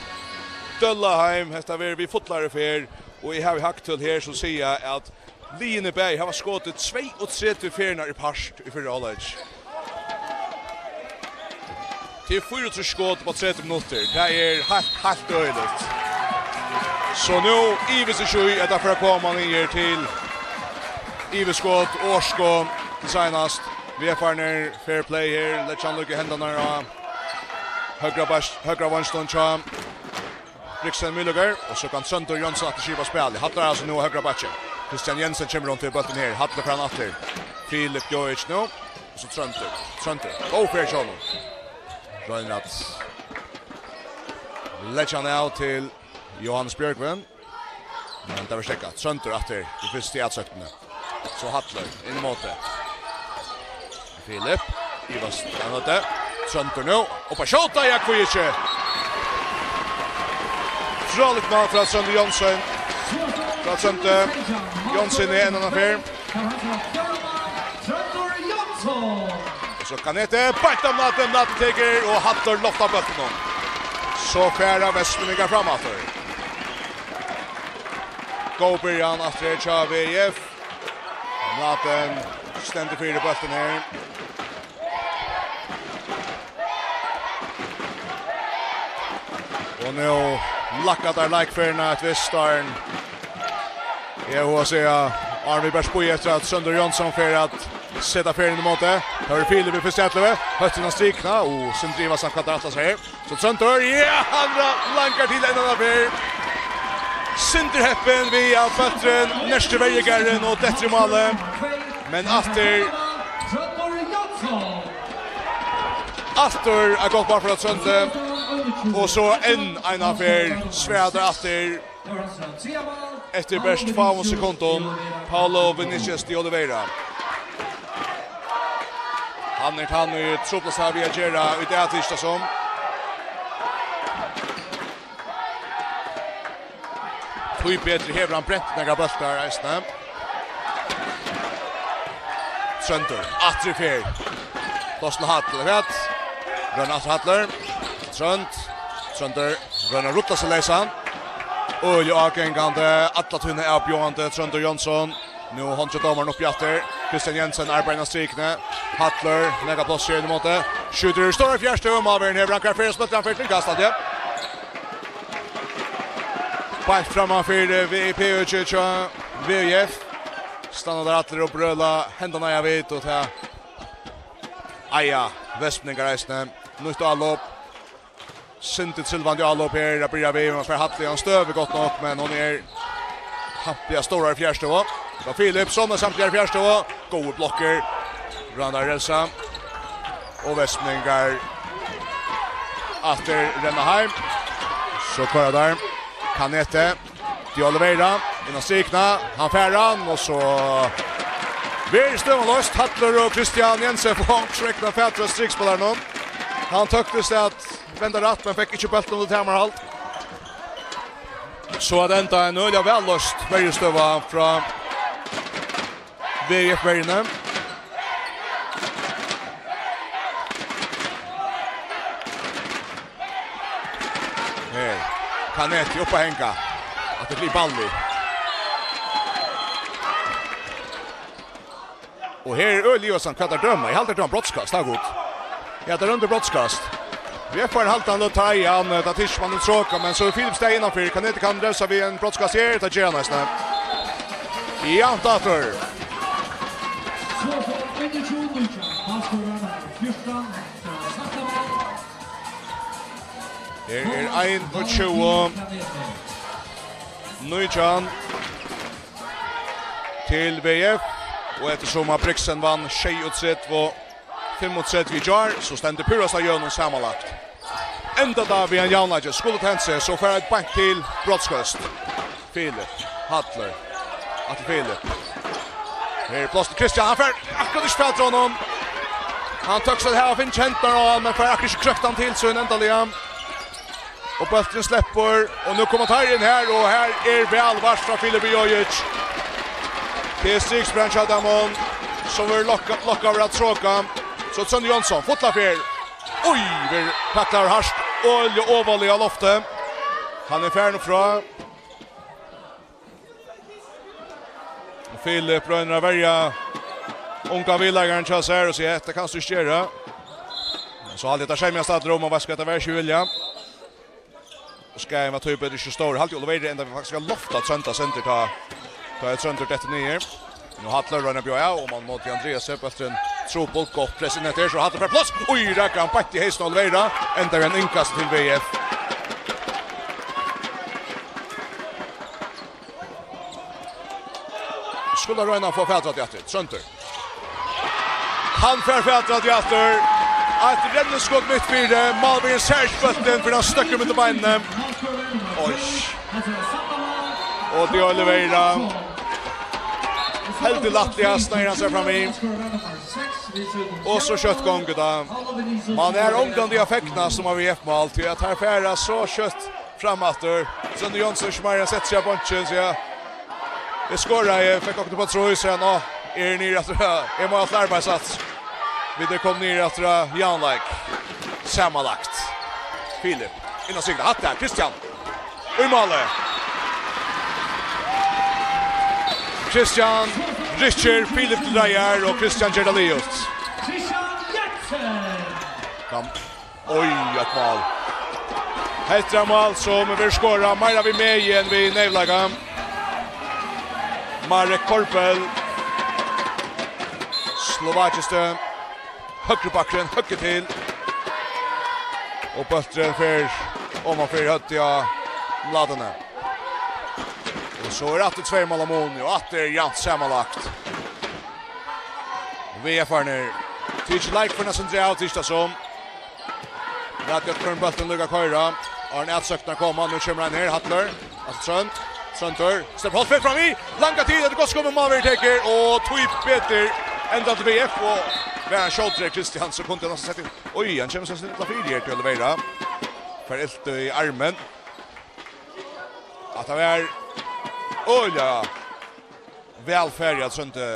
dølla heim, hetta verður við fullari ferð. Og eg havi hagtøl her sum siga, at liðini bæði hava skotið tveyogtretivu ferðirnar í part í fyrra hálvleik. Til fýraogtrýss skot upp á tretivu minuttir. Tað er heilt, heilt øgiligt. So nú ivist ikki í, at tað fer at koma niður til yvirskot, orðskot til seinast. V F-arnir, fair play her. Leggja hann líka hendarnar á høgra bas-, høgra vangstong hjá Brixen Myhlegger, og so kann Tróndur Jónsson aftur skipa spælið. Hallar altso nú á høgra bakki. Kristian Jensen kemur runt við bóltin her. Hallar fram aftur. Filip Jovic nú. Og so Tróndur. Tróndur. Góð ferð hjá honum. Roynir at leggja hann av til Jóhannes Bjørgvin. Men tað verður steðgað. Tróndur aftur í fyrstu atsóknini. So Hallur inn móti. Filip, ivast, hann átti. Tróndur nú, upp at skjóta, ja, hví ikki? Frálíkt mál frá Tróndi Jónsson. Frá Tróndi Jónsson í ein annan ferð. Tróndur Jónsson. So Kanete, beint um Natten, Natten tekur, og Hallur loftar bóltin. So fara vestmanningar fram aftur. Góð byrjan aftur her hjá V I F. Natten stendur fyri bóltin her. Og nú lækka teir leikferðina eitt vist, áðrenn, eg havi at siga, áðrenn vit bara bíða eftir at Tróndur Jónsson fer at seta ferðina ímóti. Har er Filip í fyrstu ellivu. Høgt innan strikuna. Og Sindri Ivarsson, hvat er alt hann sigur? So Tróndur, ja, hann ra-, langar til ein annan ferð. Sindur heppin við at bólturin nertir verjugarðin og dettur í málið. Men aftur, aftur eitt gott mál frá Tróndi. Og so enn eina ferð svara teir aftur. Eftir bert fáum sekundum, Paulo Vinicius de Oliveira. Hann er tann, ið truplast av við at gera í dag, tykist tað sum. Tí betri hevur hann brent nakrar bóltar eisini. Tróndur, aftur í ferð. Pláss til Hall, hvat? Roynir aftur Hallur. Trónd. Tróndur roynir at rulla seg leysan. Øgiliga ágangandi, alla tíðina avbjóðandi, Tróndur Jónsson. Nú hondin hjá dómaranum uppi aftur. Kristian Jensen arbeiðir innan strikuni. Hallur, nakað pláss her inn ímóti. Skjýtur í stóra fjarstøðu, málverjin hevur hann, hvar fer spældurin, hann fer til kast, ja. Beint framman fyri V I P-økið hjá V I F. Standa teir allir og brøla, hendan eiga vit, og tað eiga vestmanningar eisini. Nýtt álop. Sindur trilvandi álop her at byrja við, men fær Hallur í eina støðu, gott nokk, men hon er hampiliga stór í fjarstøðu. Frá Filip, sum er samtliga í fjarstøðu. Góðar blokkir. Roynir at revsa. Og vestmanningar aftur renna heim. So koyra teir. Kanete. De Oliveira, inn á strikuna, hann fær hann, og so verður støðan loyst. Hallur og Kristian Jensen fáa onkursvegna fatur á strikspælaranum. Hann tóktist at venda rætt, men fekk ikki bóltin undir tamarhald. So at enda ein øgiliga væl loyst verjustøða frá V I F-verjuni. Her, Kanete upp at hanga. Aftur til Balli. Og her er øgiliga ivasamt, hvat teir døma. Eg haldi, teir døma brotskast, tað er gott. Ja, teir dømdu brotskast. V I F-verjin heldur hann og teir, hann, eh, tað tykist man er tráka, men so er Filip staðin innanfyri. Kanete kann revsa við ein brotskast her, tað ger hann eisini. Javnt aftur. Her er einogtjúgu nítjan til V I F, og eftirsum at Brixen vann sjeyogtretivu fimmogtretivu í gjár, so stendur púrasta jøvnum samanlagt. Enda tað við ein javnleiki. Skuldi tað hent seg, so fær eitt beint til brotskast. Filip, Hallur, aftur Filip. Her er pláss til Kristian, hann fær akkurát ikki fatur á honum. Hann tóktist at hava fingið hendurnar á hann, men fær akkurát ikki krøkt hann til sín endaliga. Og bólturin sleppur, og nú koma teir inn her, og her er væl vart frá Filipi Jojic. Tað er striksprang hjá teimum, sum verður lokka-, lokkaður at tráka. So Tróndur Jónsson, fulla ferð. Oj, verður taklaður hart, øgiliga ovarliga á lofti. Hann er farin frá. Filip roynir at verja unga viðleikaran hjá sær og sigur: "Hetta kanst tú ikki gera." Men so haldi eg, at teir semjast allir um, og veitst hvat, tað var ikki vilja. Og skaðin var tíbetur ikki stór. Haldi Oliveira enda við faktiskt at lofta Trónda sindur, tá, tá er Tróndur dettur niður. Nú Hallur roynir at bjóða av, og man móti Andreas Sebeltrin. Trupult, gott press inn eftir, so Hallur fær pláss. Oj, rakar hann beint í heysin á Oliveira. Enda við ein innkast til V I F. Skulu royna at fáa fatur á tí aftur. Tróndur. Hann fær fatur á tí aftur. Eitt renniskot mitt fyri. Málverjin sær ikki bóltin, fyrr enn hann støkkur millum beinini. Oj. Og Diolivera heldur lættliga, sneiðir hann sær fram í. Og so skjótt gongur tað. Man er ongantíð at fegnast sum á V F-mál, tí at teir fara so skjótt fram aftur. Tróndur Jónsson, sum er settur seg á bonkin, sigur: "Eg skoraði, eg fekk okkum upp á trý", sigur hann. "Á, eg eri niður aftur. Eg má aftur arbeiðast." Vit eru komin niður aftur á javnleik. Samanlagt. Filip, inn á strikuna. Hatta er Kristian. Í málið. Kristian rykkir Filip til reiðar, og Kristian ger tað liðugt. Kristian Jensen. Fram. Oj, eitt mál. Hetta er mál sum verður skorað meira við megi enn við nervleika. Marek Korbel. Slovakiske høgri bakkurin, høggur til. Og bólturin fer oman fyri høvdið á Mladene. Og so er aftur tvey mál á muni, og aftur er javnt samanlagt. V F-arnir. Tað er ikki leik fyri næstan drag, tað er ikki tað sum. Lat Bjørn Kvørn bóltin líka koyra. Arne atsøknar koma, nú kemur ein her, Hallur. Altso Trónd, Tróndur, sleppur Holtfeld fram í, langa til, hetta er gott skot, men málverjin tekur, og tíbetur enda til V F, og var hann skjótari Kristian, so kundi hann næstan sett inn. Oj, hann kemur so snilliga fyri her til Oliveira. Fær ilt í armin. At hann var, oj, ja, væl farið av Tróndi,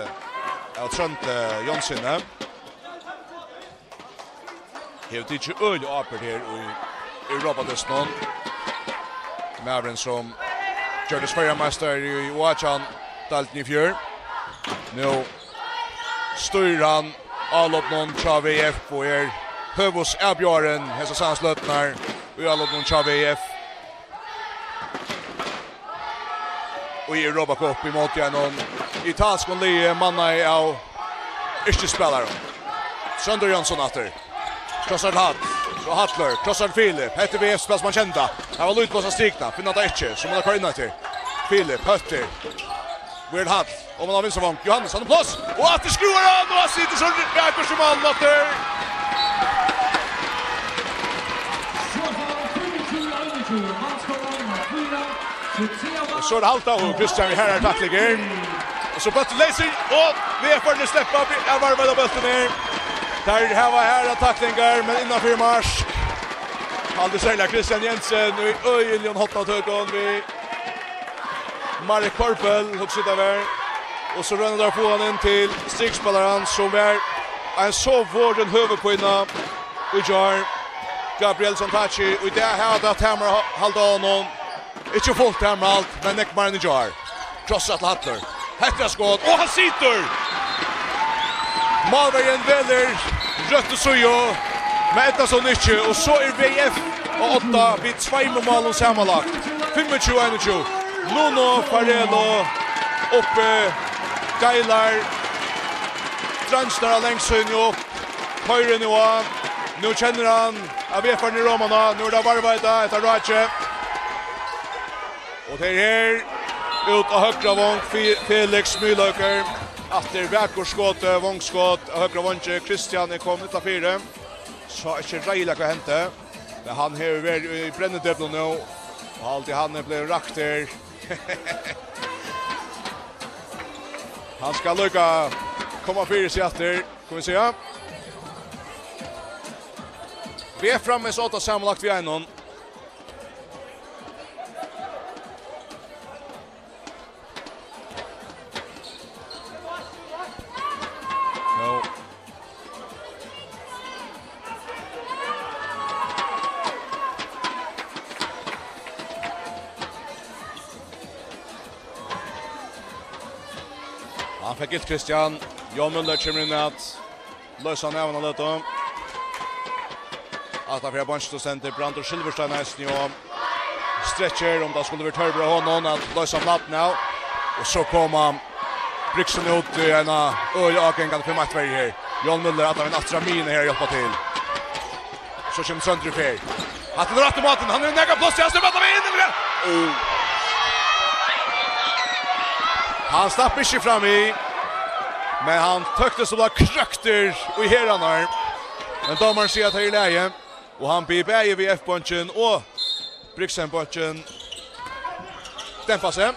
av Tróndi Jónssyni. Hevur tikið øgiliga ábyrgd her í Europadystinum. Maðurin sum gjørdist føroyameistari í U átjan deildini í fjør. Nú stýrir hann álopinum hjá V F og er høvuðsavbjóðarin hesa seinnastu løturnar í álopinum hjá V F. Og í Europa Cup ímóti einum italskum liði mannað av yrkisspælarum. Tróndur Jónsson aftur. Krossar til Hall. So Hallur. Krossar til Filip. Hetta er V F-spæl sum hann kennir tað. Her var lítið pláss á strikuni. Finna tað ikki. So má tað koyra inn eftir. Filip, høttur. Weird Hall. Og man har vinstra vong. Johannes, hann er pláss. Og aftur skrúvar hann. Og hann situr so vakurt sum hann aftur. Og so er tað Halda og Kristian við harðari taklingar. Og so bólturin leysur. Og V F-arnir sleppa at varva bóltin her. Teir hava harðar taklingar, men innanfyri mark. Halda serliga Kristian Jensen í øgiligum hotnatøkum við Marek Korbel, hugsi eg tað var. Og so royna teir at fáa hann inn til strikspælaran, sum var ein so vorðin høvuðpína í gjár. Gabriel Santachi, og í dag hava teir havt tamar at halda á honum. Ikki fult tamarhald, men nógv meira enn í gjár. Krossað til Hallur. Hetta er skot, og hann situr! Málverjin velur røttu síðu, men eydnast honum ikki, og so er V F á odda við tveimum málum samanlagt. Fimmogtjúgu einogtjúgu. Nuno Farelo uppi, geilar dreingirnar á langsíðuni upp. Koyrir nú á. Nú kennir hann at V F-arnir eru oman á. Nú er tað varðveita eftir ráki. Og tað er her út á høgra vong, Fe-, Felix Myhlauger. Aftur vakurt skot, vongskot á høgra vongi. Kristian er komin út av fire. Sá ikki reiðiliga hvat hendi. Men hann hevur verið í brennideplinum nú. Og haldi hann er blivin raktur. Hann skal líka koma fyri seg aftur, kunnu vit siga. V F framvegis á odda samanlagt við einum. Nú. Hann fekk ilt, Kristian. Jón Møller kemur inn at loysa hann av, hann har løtu. Aftan fyri beinki stendur Brandur Silverstein eisini og strekkir, um tað skuldi verið tørvur á honum at loysa Mladen av. Og so koma Brygsen út í eina øgiliga ágangandi fimm eitt verju her. Jón Møller, at hann aftur á miðjuna her at hjálpa til. So kemur Tróndur í ferð. Hatta er rætti mátin. Hann hevur nakað pláss, hann sleppur allan vegin inn. Oh. Hann slapp ikki fram í, men hann tóktist og var krøktur í herðarnar. Men dómarin sigur at tað er í lagi, og hann biður bæði V F-beinkin og Brygsen-beinkin dempa seg.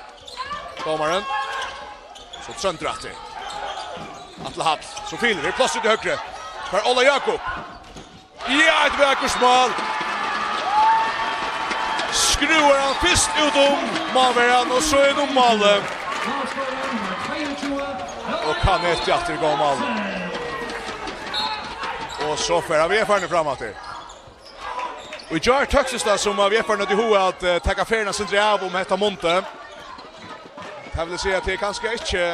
Dómarin. So Tróndur aftur. Atli Hall. So Filip. Her er pláss út í høgru. Fær Óla Jákup. Ja, eitt vakurt mál. Skrúvar hann fyrst út um málverjan og so inn um málið. Og Kanete aftur í gott mál. Og so fer hann við farnir fram aftur. Og í gjár tóktist tað sum at V F-arnir høvdu hug at, eh, taka ferðina eitt sindur av um hetta mundið. Tað vil siga at tað er kanska ikki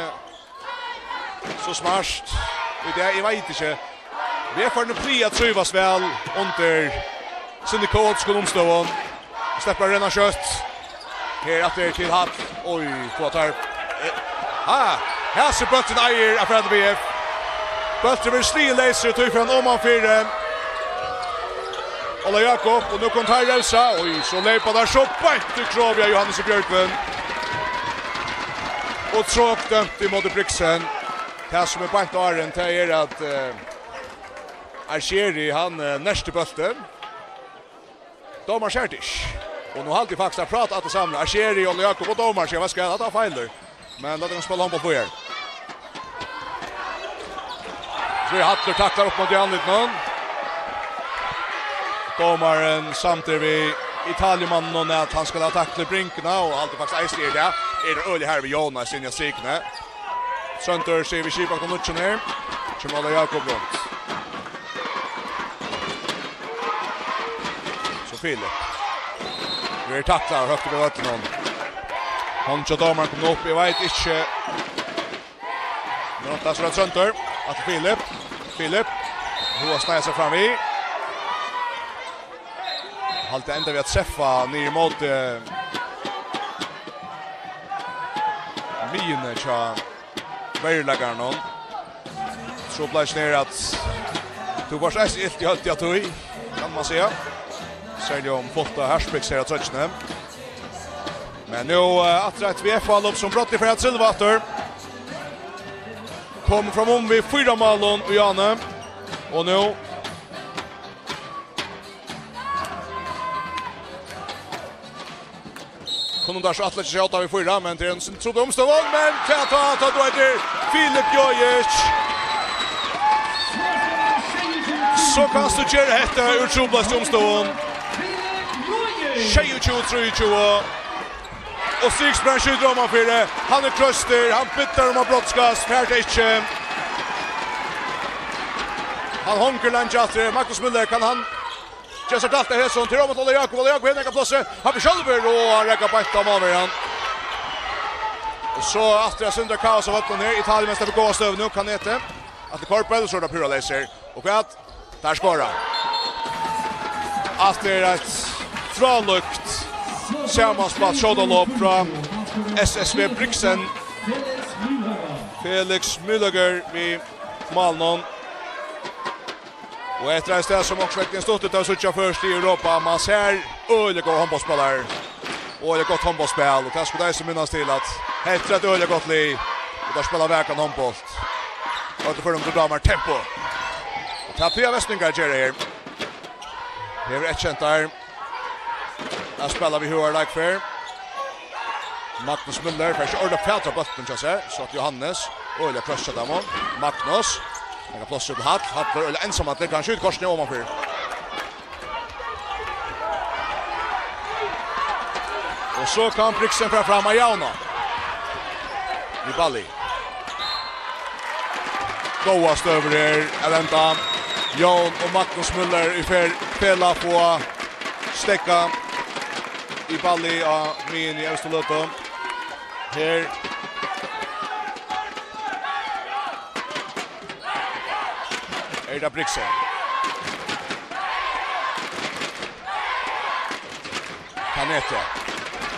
so smart í dag, eg veit ikki. V F-arnir plaga at trívast væl undir sinni kaotisku umstøðum. Sleppa at renna skjótt. Her aftur til Hall. Oj, fáa teir. Eh, ha, hasi bólturin eigur at fara til V F. Bólturin verður sligin leysur, og tí fer hann oman fyri Óla Jákup, og nú kunnu teir revsa. Oj, so leypa teir so beint í krov av Jóhannesi Bjørgvin. Og trokdømt ímóti Brixen. Tað sum er beint áðrenn, tað er at, eh, Arsheri, hann, eh, nertir bóltin. Dómari sær tað ikki. Og nú haldi eg faktiskt at prata alt tað sama. Arsheri, Óli Jákup og dómari siga, "Hvat skal, hatta var feilur." Men lat okkum spæla hondbólt víðari. So er Hallur taklar upp móti andlitinum. Dómarin samdir við Italiumannin at hann skal ha taklað bringuna, og haldi faktiskt eisini er tað. Er tað øgiliga harður við Jónas inni á strikuni. Tróndur sigur við skipaknøttin her. Kemur Óli Jákup runt. So Filip. Verður taklaður høgt upp í vøllinum. Hond hjá dómaranum kom upp, eg veit ikki. Nú, tað er Tróndur. Aftur Filip. Filip. Hon har sneitt seg fram við. Haldi enda við at treffa niður móti miðjuni hjá veruleikanum. So bleiv snert at tú varst eisini ilt í høvdið av tí, kann man siga. Serliga um fult av hairspicks her á troyggjuni. Men nú, eh, aftur eitt V F-álop sum brádliga fer at silva aftur. Kom framum við fýra málum í áðni. Og nú kunnu teir so ætla ikki skjóta við fýra, men tað er ein trupul umstøða, men tað er tá, tá tú eitur Filip Jojic. So kanst tú gera hetta úr trupulastu umstøðum. Sjeyogtjúgu trýogtjúgu. Og Sigsbjørn skjýtur omanfyri. Hann er kroystur, hann biðjar um at brotskast, fær tað ikki. Hann hongur leingi aftur. Magnus Müller, kann hann gera sær dælt av hesum? Til Róman Óla Jákup, Óla Jákup hevur nakað pláss. Hann fer sjálvur og hann røkkar beint á málverjan. Og so aftur eitt sindur kaos á vøllinum her. Italiumenn sleppa góða støðu nú, Kanete. Atli Korbell, so er tað púra leysir. Og hvat? Teir skora. Alt er eitt frálíkt samanspælt skjótalop frá S S V Brixen. Felix Müller við málinum. Og hetta er eitt stað sum onkursvegna er stuttligt at síggja føroyskt í Europa. Man sær øgiliga góðar hondbóltsspælarar. Og eitt gott hondbóltsspæl, og tað skulu teir eisini minnast til, at hetta er eitt øgiliga gott lið, og teir spæla vakran hondbólt. Og teir fáa um til dámar tempo. Og tað plaga vestfirðingar at gera her. Her er eitt kent teir. At spæla við høgari leikferð. Magnus Müller fær ikki ordiliga fatur á bóltin hjá sær, so at Jóhannes, øgiliga kross hjá teimum. Magnus, nakað pláss til Hall, Hall er øgiliga einsamallur, hann skjýtur kortini omanfyri. Og so kann Brixen fara fram á javna. Í Bali. Góðar støður her at enda. Jón og Magnus Müller í fer-, felag fáa steðgað í Bali á miðjuni í evstu løtu. Her er tað Brixen. Kanete.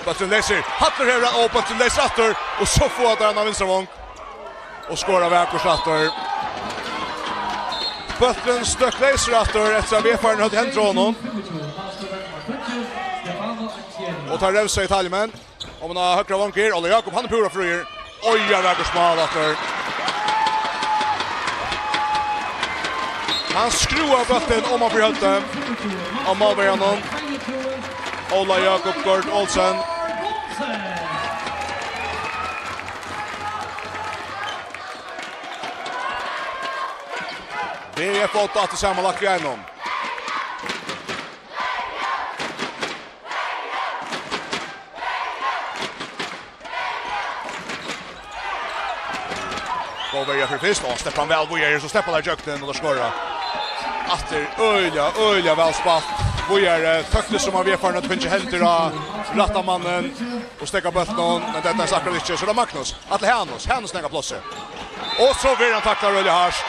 Bólturin leysir. Hallur hevur hann, og bólturin leysir aftur. Og so fáa teir hann á vinstra vong. Og skora vakurt aftur. Bólturin støkk leysur aftur eftir at V F-arnir høvdu hendur á honum. Og teir revsa, Italiumenn. Og man á høgra vong her, Óli Jákup, hann er púra fríur. Oj, ja, vakurt mál aftur. Hann skrúvar bóltin oman fyri høvdið á málverjanum. Óli Jákup Gaard Olsen. V F átta aftur samanlagt við einum. Góð verja fyri fyrst, og sleppur hann væl víðari, so sleppur hann har gjøgnum, og tað skora. Aftur øgiliga, øgiliga væl spælt. Víðari, tóktist sum at V F-arnir fingu hendur á rætta mannin og steðga bóltinum, men tað er akkurát ikki. So er tað Magnus, Atli Hanus, Hanus nakar plássið. Og so verður hann taklaður øgiliga hart.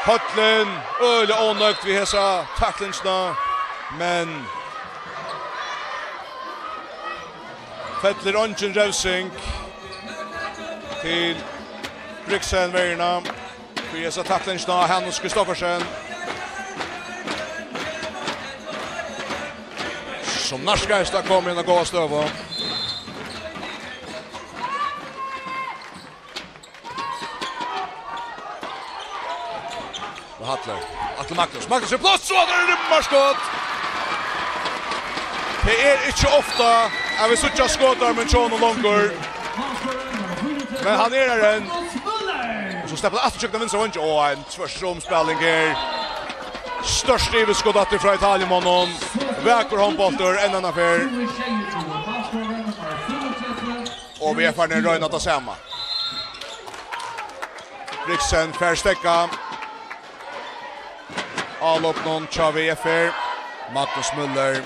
Høllin, øgiliga ónøgd við hesa taklingina, men fellir eingin revsing til Brixen-verjuna fyri hesa taklingina á Hanus Kristoffersen, sum nærkast at koma í eina góða støðu. Og Hallur. Atli Magnus. Magnus í pláss, og tað er rimmarskot! Tað er ikki ofta at vit síggja skotarmin hjá honum longur. Men hann er har enn. Og so sleppur hann aftur gjøgnum vinstra vongin. Og ein tvørstrumspæling her. Stórt yvirskot aftur frá Italiumanninum. Vakur hondbóltur, enn eina ferð. Og V F-arnir royna tað sama. Brixen fær steðgað álopinum hjá V F her. Magnus Müller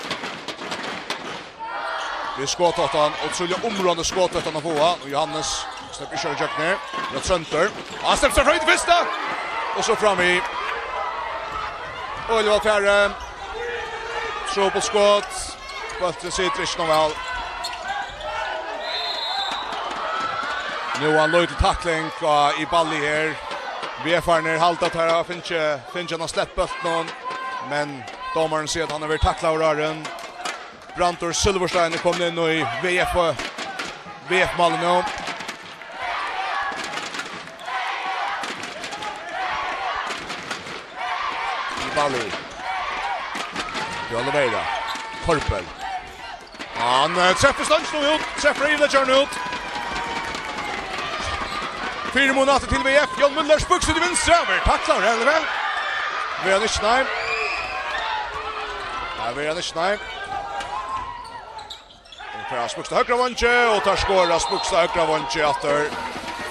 við skothættan, ótrúliga umráðandi skothættan at fáa. Og Jóhannes sleppur ikki ígjøgnum her. Hann er tróndur. Og hann sleppur sær fram í fyrsta. Og so fram í. Øgiliga væl farið. Trupult skot. Bólturin situr ikki nóg væl. Nú ein lítil takling á Ibali her. V F-arnir halda at teir hava fingið, fingið hann at sleppa bóltin, men dómarin sigur at hann hevur verið taklaður áðrenn. Brandur Silverstein er komin inn í V F, V F-málið nú. Ibali. Til Oliveira. Korpel. Hann, eh, treftir stongina út, treftir yvirleggjaran út. Fýra minuttir til V F. Jón Müller spikkur til vinstru. Hann verður taklaður, ella hvat? Verður hann ikki, nei. Nei, verður hann ikki, nei. Og tað er Spikstad høgra veingi, og tað skorar Spikstad høgra veingi aftur.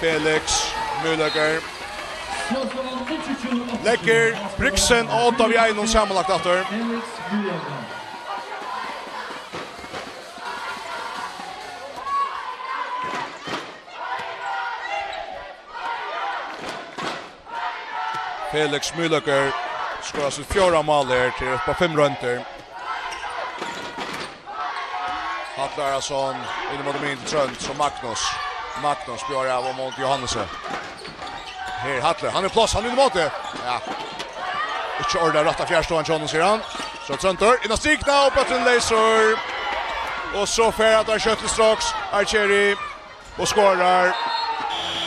Felix Møløkker leggur Brixen og Odda við einum samanlagt aftur. Felix Møløkker skorar sítt fjórða mál her til upp á fimm royndir. Hallur Arason inn móti miðjuni til Trónd, so Magnus. Magnus bjóðar av móti Johannesi. Her Hallur, hann er í pláss, hann er inn móti. Ja. Ikki ordiliga rætta fjarstøðan hjá honum, sigur hann. So Tróndur, inn á strikuna, og bólturin leysur. Og so fer hann skjótt til straks, Arceri. Og skorar.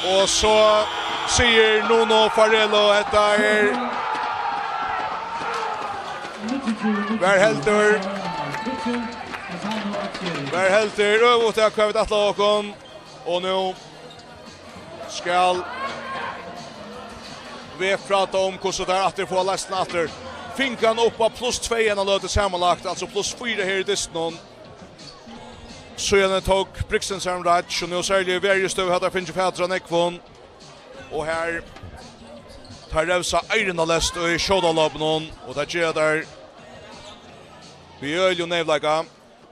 Og so sigur Nuno Farelo, hetta er, var heldur, var heldur øvugt av hvat vit ætlaðu okkum. Og nú skal V F prata um hvussu teir aftur fáa leysnina aftur. Fingu hann upp á pluss tvey eina løtu samanlagt, altso pluss fýra her í dystinum. Síðani tók Brixen sær um rætt, og nú serliga í verjustøðu høvdu teir fingið fatur á nógvum. Og her teir revsa eirnaleyst í skjótálopinum, og tað gera teir við øgiligum neyvleika.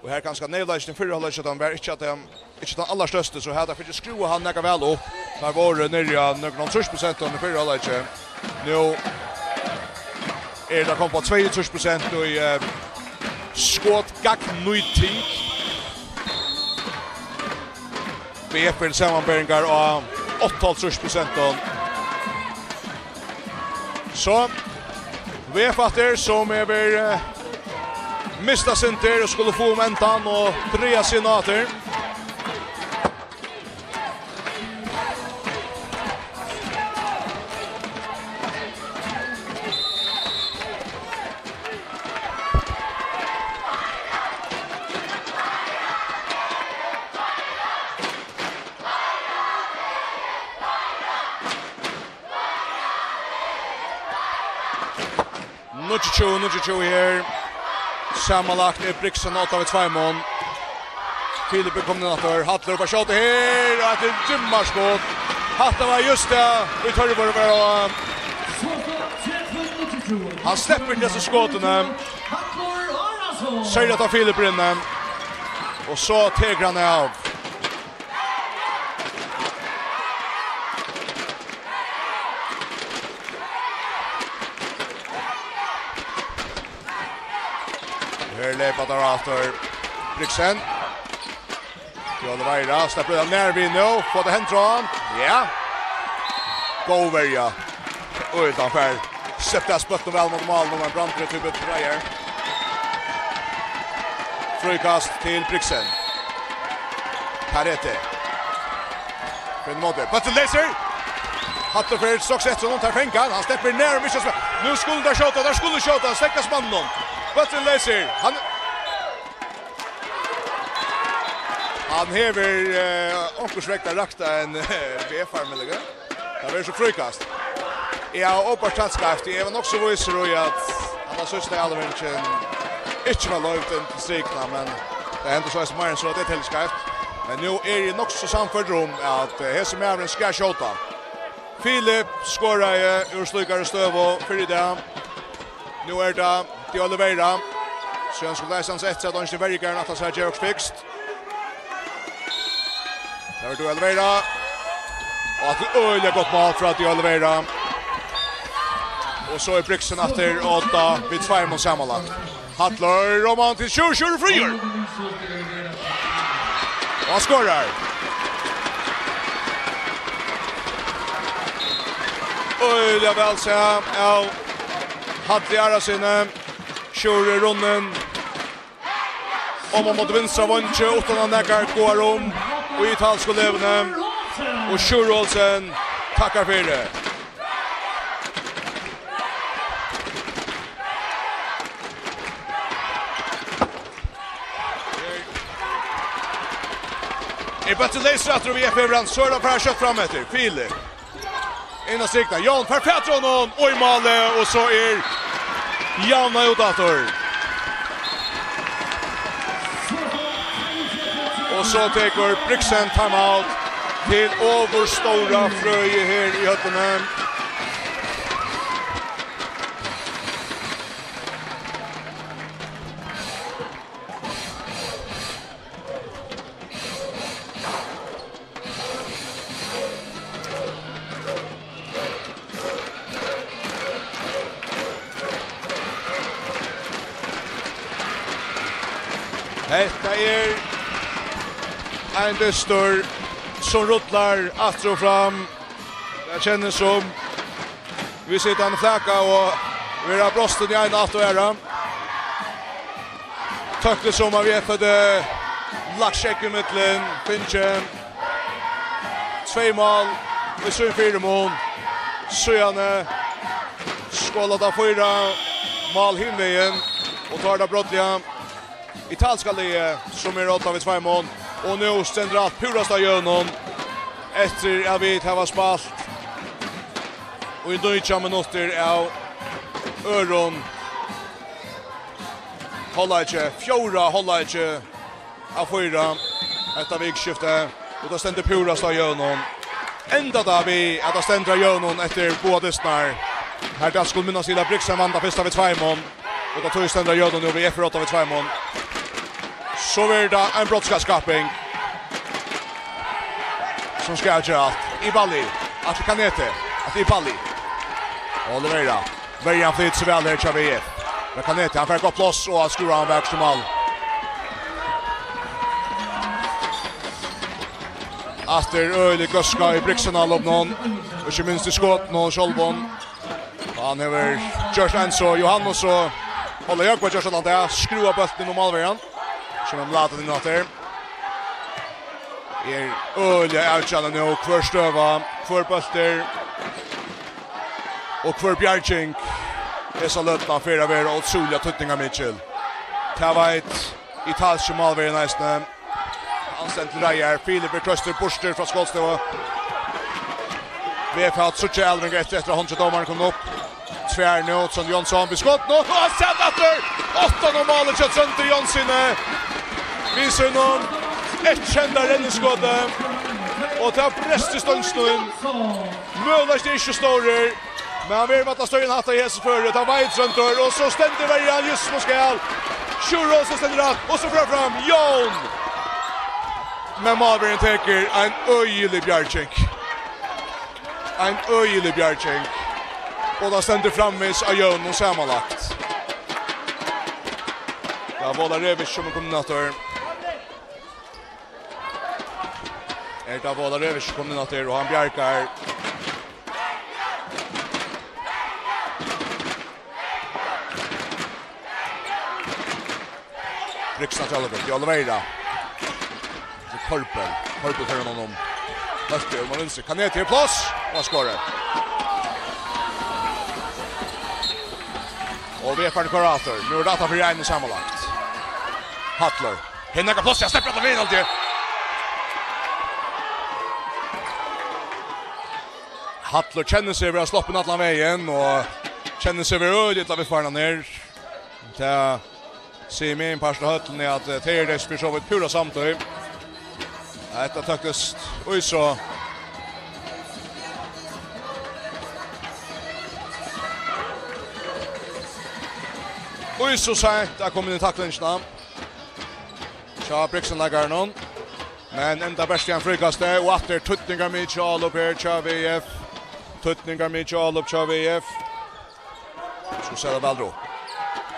Og her kanska neyvleikin í fyrra hálvleiki, at hann var ikki at, um, ikki tann allarstørsti, so her teir fingið skrúvað hann nakað væl upp. Teir vóru niðri á nøkur hálvtrýss prosent í fyrra hálvleiki. Nú er tað komið upp á tveyogtrýss prosent í, eh, skotgagnnýting. V F til samanberingar á áttaoghálvtrýss prosent. So, V F aftur, sum hevur, eh, mist eitt sindur og skuldi fáa um endan og draga seg inn aftur. Níggjuogtjúgu, níggjuogtjúgu her. Samanlagt er Brixen átta við tveimum. Filip er komin inn aftur. Hallur fær skjóta her, og eitt djúpt skot. Hatta var júst tað, vit tørvaðu var á. Hann sleppur ikki hesi skotini. Serliga tá Filip er inni. Og so tekur hann av. Her leypa teir aftur. Brixen. Til Oliveira, sleppur hann nær við nú, fáa tað hendur á hann. Ja. Góð verja. Og hann fær sleppt av spøttum væl mot mál, men Brandrud til bytt reiar. Fríkast til Brixen. Parete. Finn móti. Bólturin leysur. Hallur fer straks eftir honum, teir fanga hann. Hann sleppur nær og missir spæl. Nú skulu teir skjóta, teir skulu skjóta, steðga manninum. Bólturin leysur. Hann, hann hevur, eh, onkursvegna rakt ein, eh, V-farm, ella hvat? Tað verður so fríkast. Eg havi openbart tatt skeivt. Eg var nokk so vísur í, at hann á síðsta avlevering ikki var loyvd inn til strikuna, men tað hendir so eisini meir enn so, at tað telur skeivt. Men nú eri eg nokk so sannførdur um, at, eh, hesin maðurin skal skjóta. Filip skoraði úr slíkari støðu fyrr í dag. Nú er tað De Oliveira. Síðan skuldi eisini ansa eftir, at eingin verjugarðin ætlar sær at gera okkurt fikst. Tað var De Oliveira. Og eitt øgiliga gott mál frá De Oliveira. Og so er Brixen aftur, og tá við tveimum samanlagt. Hallur, Róman til Sjúrður, Sjúrður fríur. Og hann skorar. Øgiliga væl sæð av Halli Arasyni. Sjúrður er runnin. Og man mátti vinstra veingi uttan at nakar gáar um í italsku leguni. Og Sjúrður Olsen takkar fyri. Er bólturin leysur aftur, og V F hevur hann, so er tað bara skjótt fram eftir. Filip. Inn á strikuna. Jón fær fatur á honum, og í málið, og so er javnað út aftur. Og so tekur Brixen timeout til ovurstóra frøið her í høllini. Hetta er ein dystur, sum rullar aftur og fram. Tað kennist sum vit sita og flaka og vera brostin í eina ætt og aðra. Tóktist sum at vit høvdu lagt skegg ímillum, fingið tvey mál í sín fyrimun. Síðani skolar tað fýra mál hin vegin, og tá er tað brádliga italska liðið, sum er á odda við tveimum, og nú stendur alt púrasta á jøvnum, eftir at vit hava spælt í nítjan minuttir av øðrum hálvleiki, fjórða hálvleiki av fýra hetta vikuskiftið, og tað stendur púrasta á jøvnum. Enda tað við, at tað stendur á jøvnum eftir báðar dystirnar. Har tað skuldi minnast til, at Brixen vann tað fyrsta við tveimum. Og tá tað stendur á jøvnum nú, V F er á odda við tveimum, so verður tað ein brotskastskapping, sum skal gera alt. Ibali, aftur Kanete, aftur Ibali. Oliveira, verjan flytur seg væl her hjá V F. Men Kanete, hann fær gott pláss, og hann skruvar hann væl til mál. Aftur øgiliga góðska í Brixen-álopinum, og ikki minst í skotunum sjálvum. Hann hevur gjørt eins og Jóhannes og Óli Jógva gjørt allan dag, skrúva bóltin inn um málverjan, sum er latin inn aftur. Er øgiliga avgerandi nú, hvør støða, hvør bóltur og hvør bjarging hesa løtuna fer at vera ótrúliga týdningarmikil. Tað veit italski málverjin eisini. Hann stendur til reiðar. Filip er kroystur burtur frá skotstøðu. V F hava tríggjar avleveringar eftir, eftir at hondin hjá dómaranum kom upp. Fær nú Tróndur Jónsson við skot nú, og hann sat aftur! Aftan á málið hjá Tróndi Jónssyni. Við sínum eyðkenda renniskoti. Og tað brestur í steinsnøgdini. Møguleikar eru ikki stórir. Men hann verður valla støðin hatta í hesi føri. Tað veit Tróndur, og so stendur verjan júst sum hann skal. Sjúrður Olsen stendur rætt, og so fer hann fram. Jón! Men málverjin tekur ein øgilig bjarging. Ein øgilig bjarging. Og tað stendur framvegis á jøvnum samanlagt. Ja, Vola Revic sum er komin aftur. Er tað Vola Revic komin aftur, og hann bjargar. Briksen til Oliver, til Oliveira. Til Korbel. Korbel fer honum. Høtti um vinstru. Kanete í pláss. Og hann skorar. Og V F er komin aftur. Nú er tað aftur fyri ein samanlagt. Hallur. Her er nakað pláss, eg sleppi alla vegin, haldi eg. Hallur kennir seg vera sloppin allan vegin og kennir seg vera øgiliga illa viðfarnan her. Tað sigur meginpartur av høllini at, eh, tey eru fyri so vítt púra samd í. Hetta tóktist í so. Í so seint at koma inn í taklingina. Hjá Briksen-leikarunum. Men enda bert í ein fríkasti, og aftur týdningarmikið álop her hjá V F. Týdningarmikið álop hjá V F. So seta tey væl upp.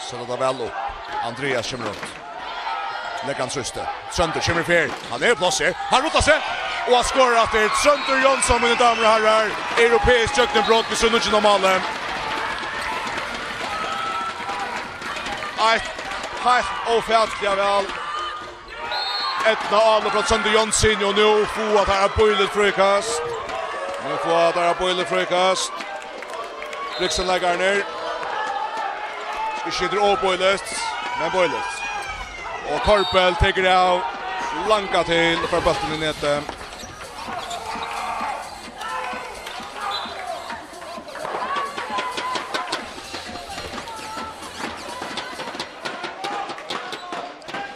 Seta tey væl upp. Andreas kemur runt. Leggur hann trýsti. Tróndur kemur í ferð. Hann er í pláss her. Hann rullar seg. Og hann skorar aftur. Tróndur Jónsson, mínir damur og harrar. Europeiskt gjøgnumbrot við sín níggjunda máli. Eitt heilt ófatiliga væl eydnað álop frá Tróndi Jónssyni, og nú fáa teir eitt bíligt fríkast. Nú fáa teir eitt bíligt fríkast. Briksen-leikararnir. Ikki, tað er óbíligt, men bíligt. Og Korbel tekur av langa til og fær bóltin í netið.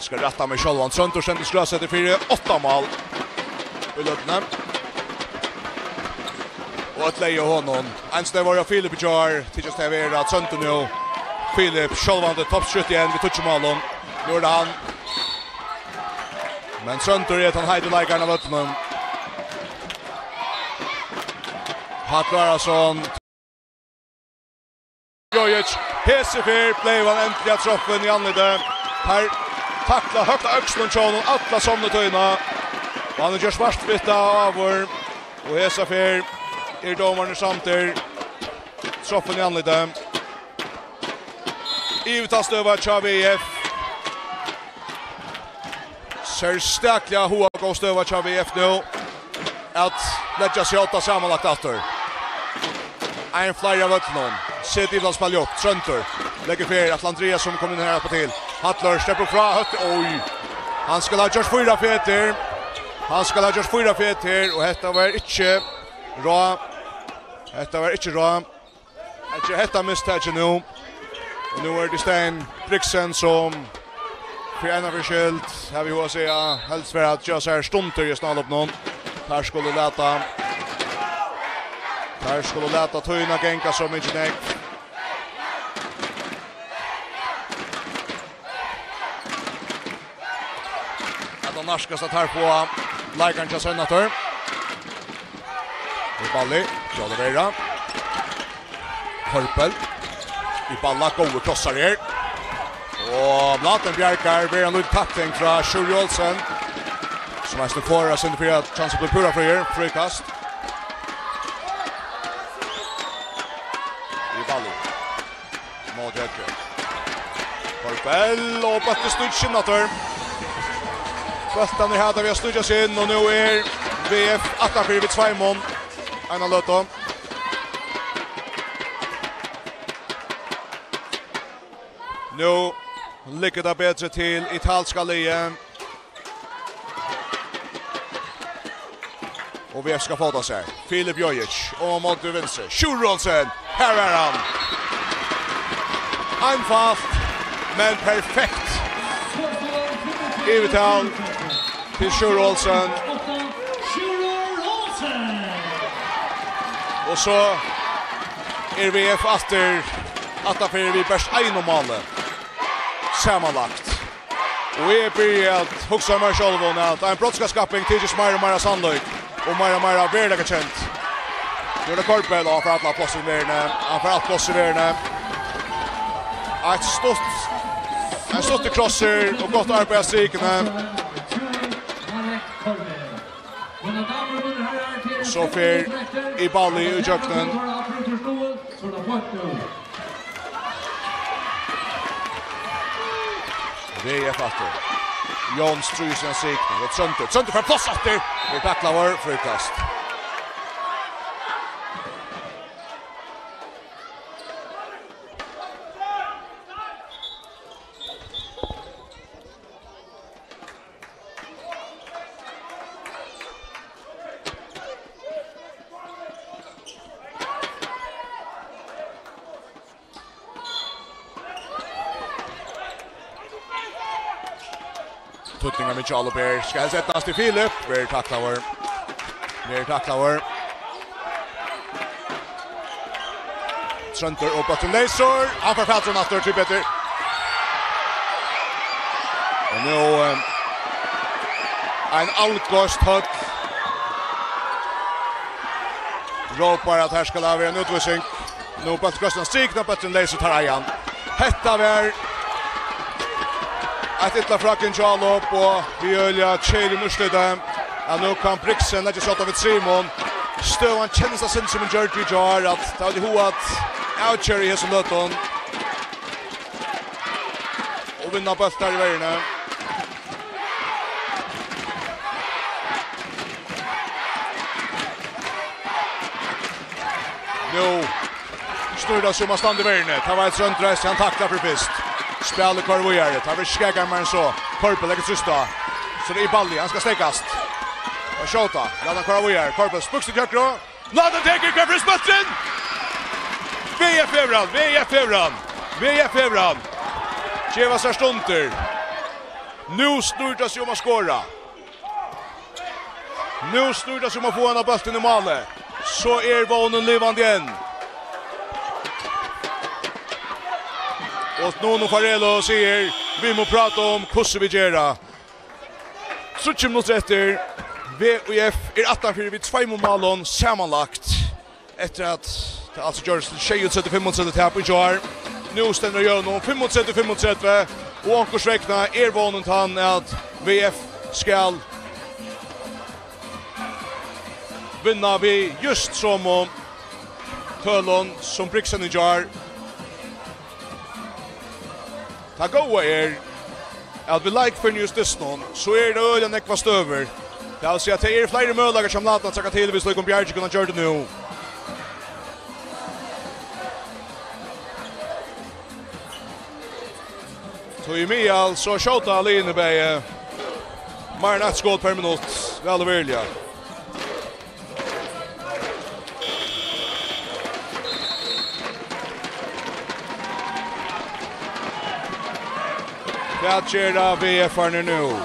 Skal rætta meg sjálvan. Tróndur stendur skrásettur fyri átta mál í løtuni. Og eitt leið hjá honum. Eins tað var hjá Filip í gjár, tykist tað at vera Tróndur nú. Filip sjálvandi toppskjótt igjen við tíggju málum. Nú er tað hann. Men Tróndur er tann heiti leikarin av øllum. Hallur Arason. Jojic, hesi ferð bleiv hann endiliga troppin í andlitið. Her takla høgt á økslum hjá honum alla somlu tíðina. Og hann hevur gjørt vart við tað áður. Og hesa ferð eru dómararnir samdir. Troppin í andlitið. Yvirtalsstøða hjá V F. Serstakliga hugagóð støða hjá V F nú at leggja seg á odda samanlagt aftur. Ein fleiri av vøllinum. Seta yvirtalsspælið upp. Tróndur leggur fyri til Andreas sum kom inn her uppá til. Hallur sleppur frá. Høtti. Oj. Hann skal hava gjørt fýra fet her. Hann skal hava gjørt fýra fet her, og hetta var ikki ráð. Hetta var ikki ráð. At gera hetta mistakið nú. Og nú er tað Stein Briksen sum fyri eina ferð skyld, havi eg hug at siga, helst vera at gera sær stundir í snálopinum. Teir skulu lata, teir skulu lata tíðina ganga so mikið nógv. At hann nærkast at teir fáa leikaran hjá sær aftur. Í balli, John Oliveira. Korbel. Í balla, góðir krossar her. Og Mladen bjargar, verður ein lítil takling frá Sjúrði Olsen. Sum eisini fær eitt sindur fyri at chansa blir púra fríur. Fríkast. Í balli. Móti høgru. Korbel og bólturin sníkir seg inn aftur. Bóltarnir hava tað við at sníkja seg inn, og nú er V F aftanfyri við tveimum. Eina løtu. Nú liggur tað betri til italska liðið. Og V F skal fóta sær. Filip Jojic, og móti vinstru. Sjúrður Olsen, her er hann. Einfalt, men perfekt. Yvirtal til Sjúrður Olsen. Og so er V F aftur, aftanfyri við bert einum máli. Samanlagt. Og eg byrji at hugsa mær sjálvum, at ein brotskaskapping tykist meira og meira sannleik, og meira og meira veruleikakent. Nú er tað Korbell, og hann fær alla pláss í verðini. Hann fær alt pláss í verðini. Eitt stutt, ein stuttur krossur og gott arbeiði á strikuni. So fer Ibali í gjøgnum. V F aftur. Jón stríðir síðan strikuni. Og Tróndur, Tróndur fær pláss aftur. Og taklaður, fríkast. Týdningarmikið álop her. Skal helst eydnast til Filip. Verður taklaður. Verður taklaður. Tróndur og bólturin leysur. Hann fær fatur í honum aftur, Tíbetur. Og nú, eh, ein algost høll rópar, at her skal vera ein útvísing. Nú bólturin krossað, strikuni, bólturin leysur, teir eiga hann. Hetta var eitt illa frágingið álop, og við øgiliga keðiligum úrsliti, at nú kann Brixen leggja seg uttan við trimum. Støðan kennist eitt sindur sum hon gjørdi í gjár, at tað var í hug at avgera í hesum løtum og vinna bóltar í verðini. Nú snýr tað seg um at standa í verðini. Tað var eitt Tróndur Reis, hann taklar fyri fyrst. Spælið koyrir víðari. Tað verður ikki skakari enn so. Korbell leggur trýst á. So er tað Ibali, hann skal steðgast. Og skjóta. Lat hann koyra víðari. Korbell, spukst í høgru. Lat hann taka, hvar fer bólturin? V F hevur hann, V F hevur hann. V F hevur hann. Geva sær stundir. Nú snýr tað seg um at skora. Nú snýr tað seg um at fáa henda bóltin í málið. So er vónin livandi enn. Og Nuno Farelo sigur: "Vit mugu práta um, hvussu vit gera." Tríggjar minuttir eftir. V F er aftanfyri við tveimum málum samanlagt. Eftir at tað altso gjørdist til sjeyogtretivu fimmogtretivu tap í gjár. Nú stendur á jøvnum, fimmogtretivu fimmogtretivu, og onkursvegna er vónin tann, at V F skal vinna við júst somu tølum sum Brixen í gjár. Tað góða er, at við leikfimum í dystinum, so eru tað øgiliga nógvar støður. Tað vil siga, at tað eru fleiri møguleikar hjá Mladen at traðka til við slíkum bjargi, kunnu hann gjørt tað nú. Tí í miðal, so skjóta liðini bæði meira enn eitt skot per minutt, væl og veruliga. Hvat gera V F-arnir nú?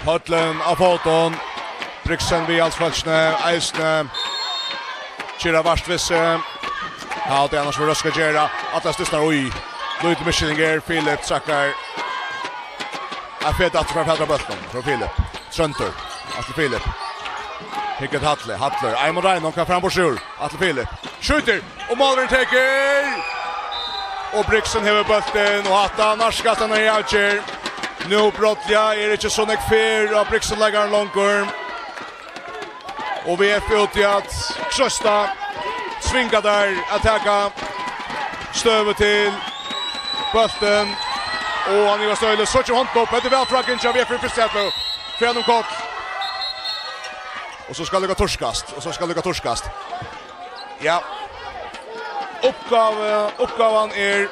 Høllin á fótum. Brixen við alls fólkini, eisini. Kyrra vart við seg. Hevði annars verið røsk at gera. Allar stisnar í. Lítil misskiljing er. Filip traðkar. Ein fet aftur frá, frá bóltinum. Frá Filip. Tróndur. Aftur Filip. Hyggur til Halli. Hallur. Ein mot ein. Hon kann fram burtur úr. Aftur Filip. Skjýtur. Og málverjin tekur. Og Brixen hevur bóltin. Og hatta nærkast hann er avgerð. Nú brádliga er ikki so nógv ferð á Brixen-leikaranum longur. Og V F úti at trøsta. Svinga teir at taka støðu til bóltin. Og hann ivast øgiliga. So kemur hond upp. Hetta er væl frágingið av V F í fyrsta atlit. Fer hann um koll. Og so skal tað turkast. Og so skal tað turkast. Ja. Uppgáva, uppgávan er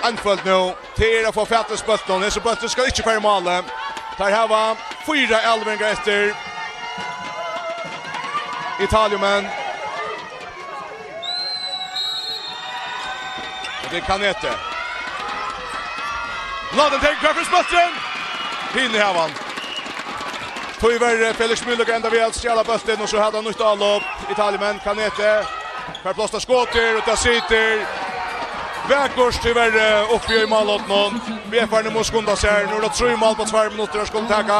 einføld nú. Tað er at fáa fatur á bóltinum. Hesin bóltur skal ikki fara í málið. Teir hava Fýra avleveringar eftir. Italiumenn. Og tað er Canete. Látin tekur hvar fyri spølturin. Hini hava hann. Tíverri, Felix Müller endar við at stjala bóltin, og so hevur hann nýtt avlop. Italiumenn, Canete. Fær pláss til skot her, og tað situr vakurt tíverri uppi í málhorninum. Vefarnir mugu skunda sær. Nú eru tað trý mál á tveimum minuttum, teir skulu taka.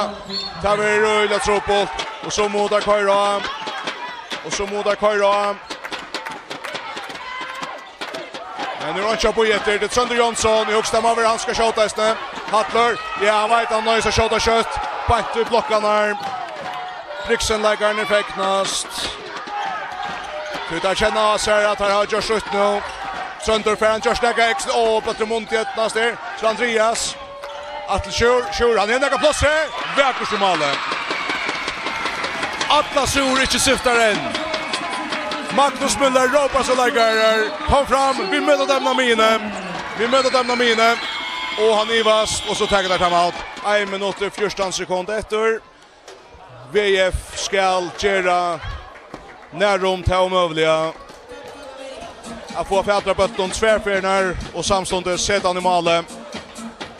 Tað verður øgiliga trupult. Og so mugu teir koyra á. Og so mugu teir koyra á. Men nú er einki at bíða eftir. Tað er Tróndur Jónsson. Eg hugsi, tað má vera hann skal skjóta eisini. Hallur. Ja, hann veit hann noyðist at skjóta skjótt. Beint í blokkarnar. Brygsenleikararnir fegnast. Tí teir kenna á sær, at teir hava gjørt sítt nú. Tróndur, fær hann gjørt nakað ekstra? Ó, bólturin mundi eydnast her. So Andrias. Atle Sjur, Sjur, hann hevur nakað pláss her. Vakurt í málið. Alla Sjur ikki syftar enn. Magnus Müller rópar seg leikarar. Kom fram, vit møta teimum á miðjuni. Vit møta teimum á miðjuni. Og hann ivast, og so taka teir timeout. Ein minuttur, fjúrtan sekund eftir. V F skal gera nærum tað ómøguliga at fáa fatur á bóltinum tvær ferðir og samstundis seta hann í málið.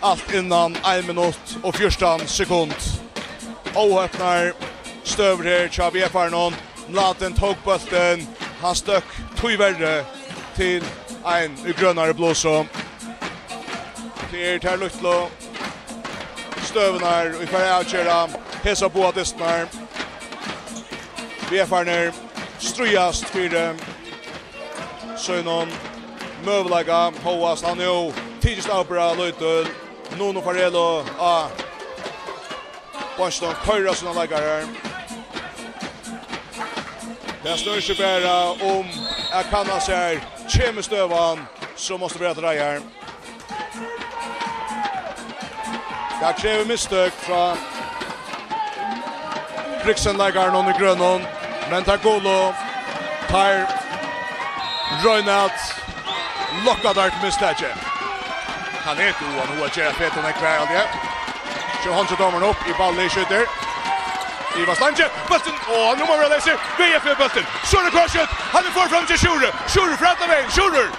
Alt innan ein minutt og fjúrtan sekund. Óhepnar støður her hjá V F-arunum. Mladen tók bóltin, hann støkk tíverri til ein í grønari blusu. Tað er tær lítlu støðurnar, ið fara at avgera hesar báðar dystirnar. V F-arnir stríðast fyri sínum møguleika, hóast hann nú tykist avbera lítil. Nuno Farelo á beinknum koyra sínar leikarar. Tað snýr seg bara um at kanna sær, kemur støðan, so mást tú vera til reiðar. Tað krevur mistøk frá Brygsenleikarunum í grønum, men teir gulu, teir royna at lokka teir til mistakið. Hann er tú, hann hevur at gera fetan ekk hvar, haldi eg. Sjá, hann hjá dómaranum upp í ballið, skjýtur. Ivast leingi, bóltin, og nú má vera leysur. V F fær bóltin. So er tað Kvarskjøtt, hann er forfram til Sjúrður. Sjúrður, fram til vegin, Sjúrður.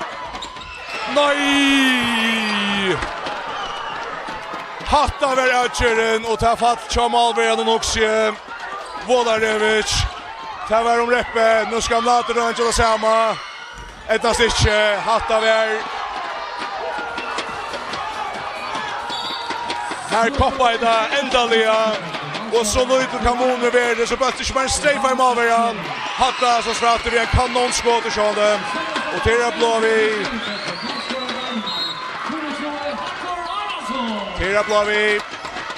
Nei! Hatta var avgerðin, og tað fall hjá málverjanum, hugsi eg. Volarevic. Tað var um reppið. Nú skal Mladen royna tað sama. Eydnast ikki. Hatta var Her koppaði tað endaliga, og so lítil kann munurin vera, so bólturin ikki bara streypar í málverjan. Hatta so spældi við ein kanonskot í sjónum, og tað er Bláa við. Tað er Bláa við.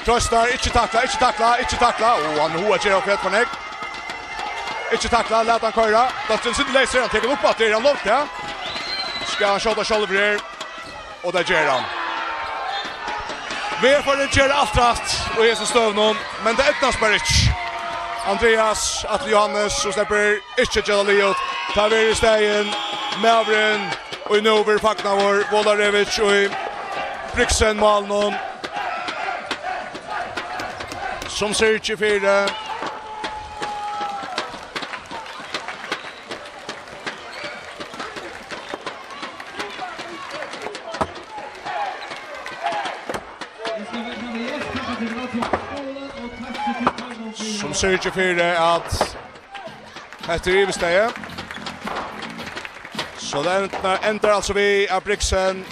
Trøstar, ikki takla, ikki takla, ikki takla. Og hann hevur at gera fyri nógv. Ikki takla, lat hann koyra. Bólturin situr leysur, hann tekur upp aftur, hann longst, ja. Skal hann skjóta sjálvur her? Og tað ger hann. Vefarin ger alt rætt í hesum støðunum, men tað eydnast bara ikki. Andrias Atli Johannes, sum sleppur ikki at gera liðugt. Tað verður í staðin maðurin, og nú verður fagnaður, Volarevic í Brygsen-málinum, sum syrgir fyri. Sum syrgir fyri, at hetta er yvirstaðið. So tað endar, endar altso við, at Brygsen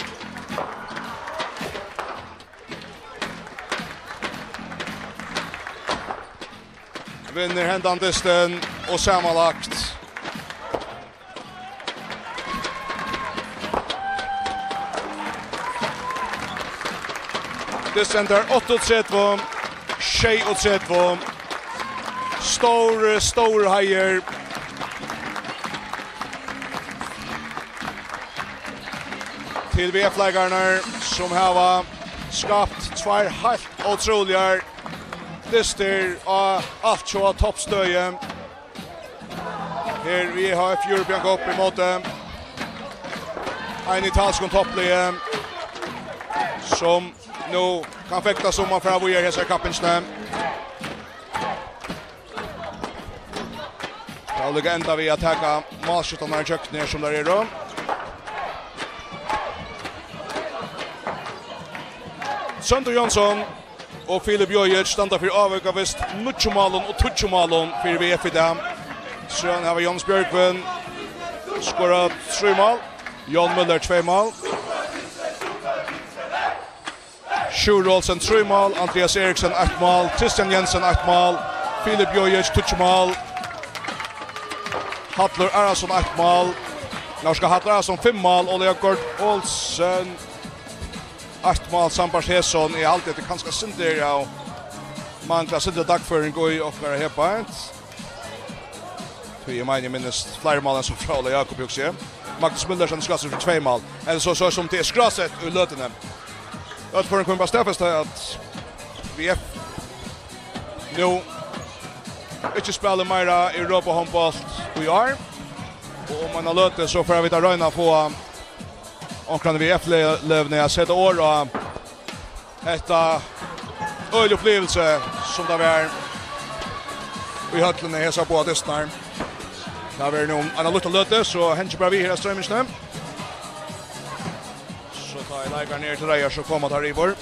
vinnur hendan dystin og samanlagt. Dysturin endar áttaogtretivu sjeyogtretivu. Stór, stór heiður til V-flakkarnar, sum hava skapt tveir heilt ótrúligar dystir á altjóða toppstøði. Her í E H F European Cup ímóti einum italskum toppliði, sum nú kann fektast um at fara víðari í hesari kappingini. Og líka enda við at taka málskjúttarnar í gjøgnum her sum teir eru. Tróndur Jónsson og Filip Jojic standa fyri ávikavist níggju málum og tíggju málum fyri V F í dag. Síðan hava Jónas Bjørgvin skorað trý mál, Jón Møller tvey mál, Sjúrður Olsen trý mál, Andrias Eriksen eitt mál, Kristian Jensen eitt mál, Filip Jojic tíggju mál, Hallur Arason eitt mál, Norska Hallur Arason fimm mál, Óli Jákup Olsen eitt mál, sambært hesum. Eg haldi, at tað er kanska sindur av mangla sindur dagføring í okkara her beint. Tí eg meini, eg minnist fleiri mál enn so frá Óla Jákup, hugsi eg. Magnus Møller, hann skalt fyri tvey mál. Ella so, so sum tað er skrásett í løtuni. Øll forhøvd kunnu bara staðfesta, at V F nú ikki spælir meira Europa-hondbólt í ár. Og um eina løtu, so fara vit at royna at fáa onkran í V F-liðnum at seta orð á hetta øgiliga upplivilsi, sum tað var í høllini hesar báðar dystirnar. Tað verður nú eina lítla løtu, so hangið bara við her á stroymingini. So tá ið leikararnir eru til reiðar, so koma teir yvir.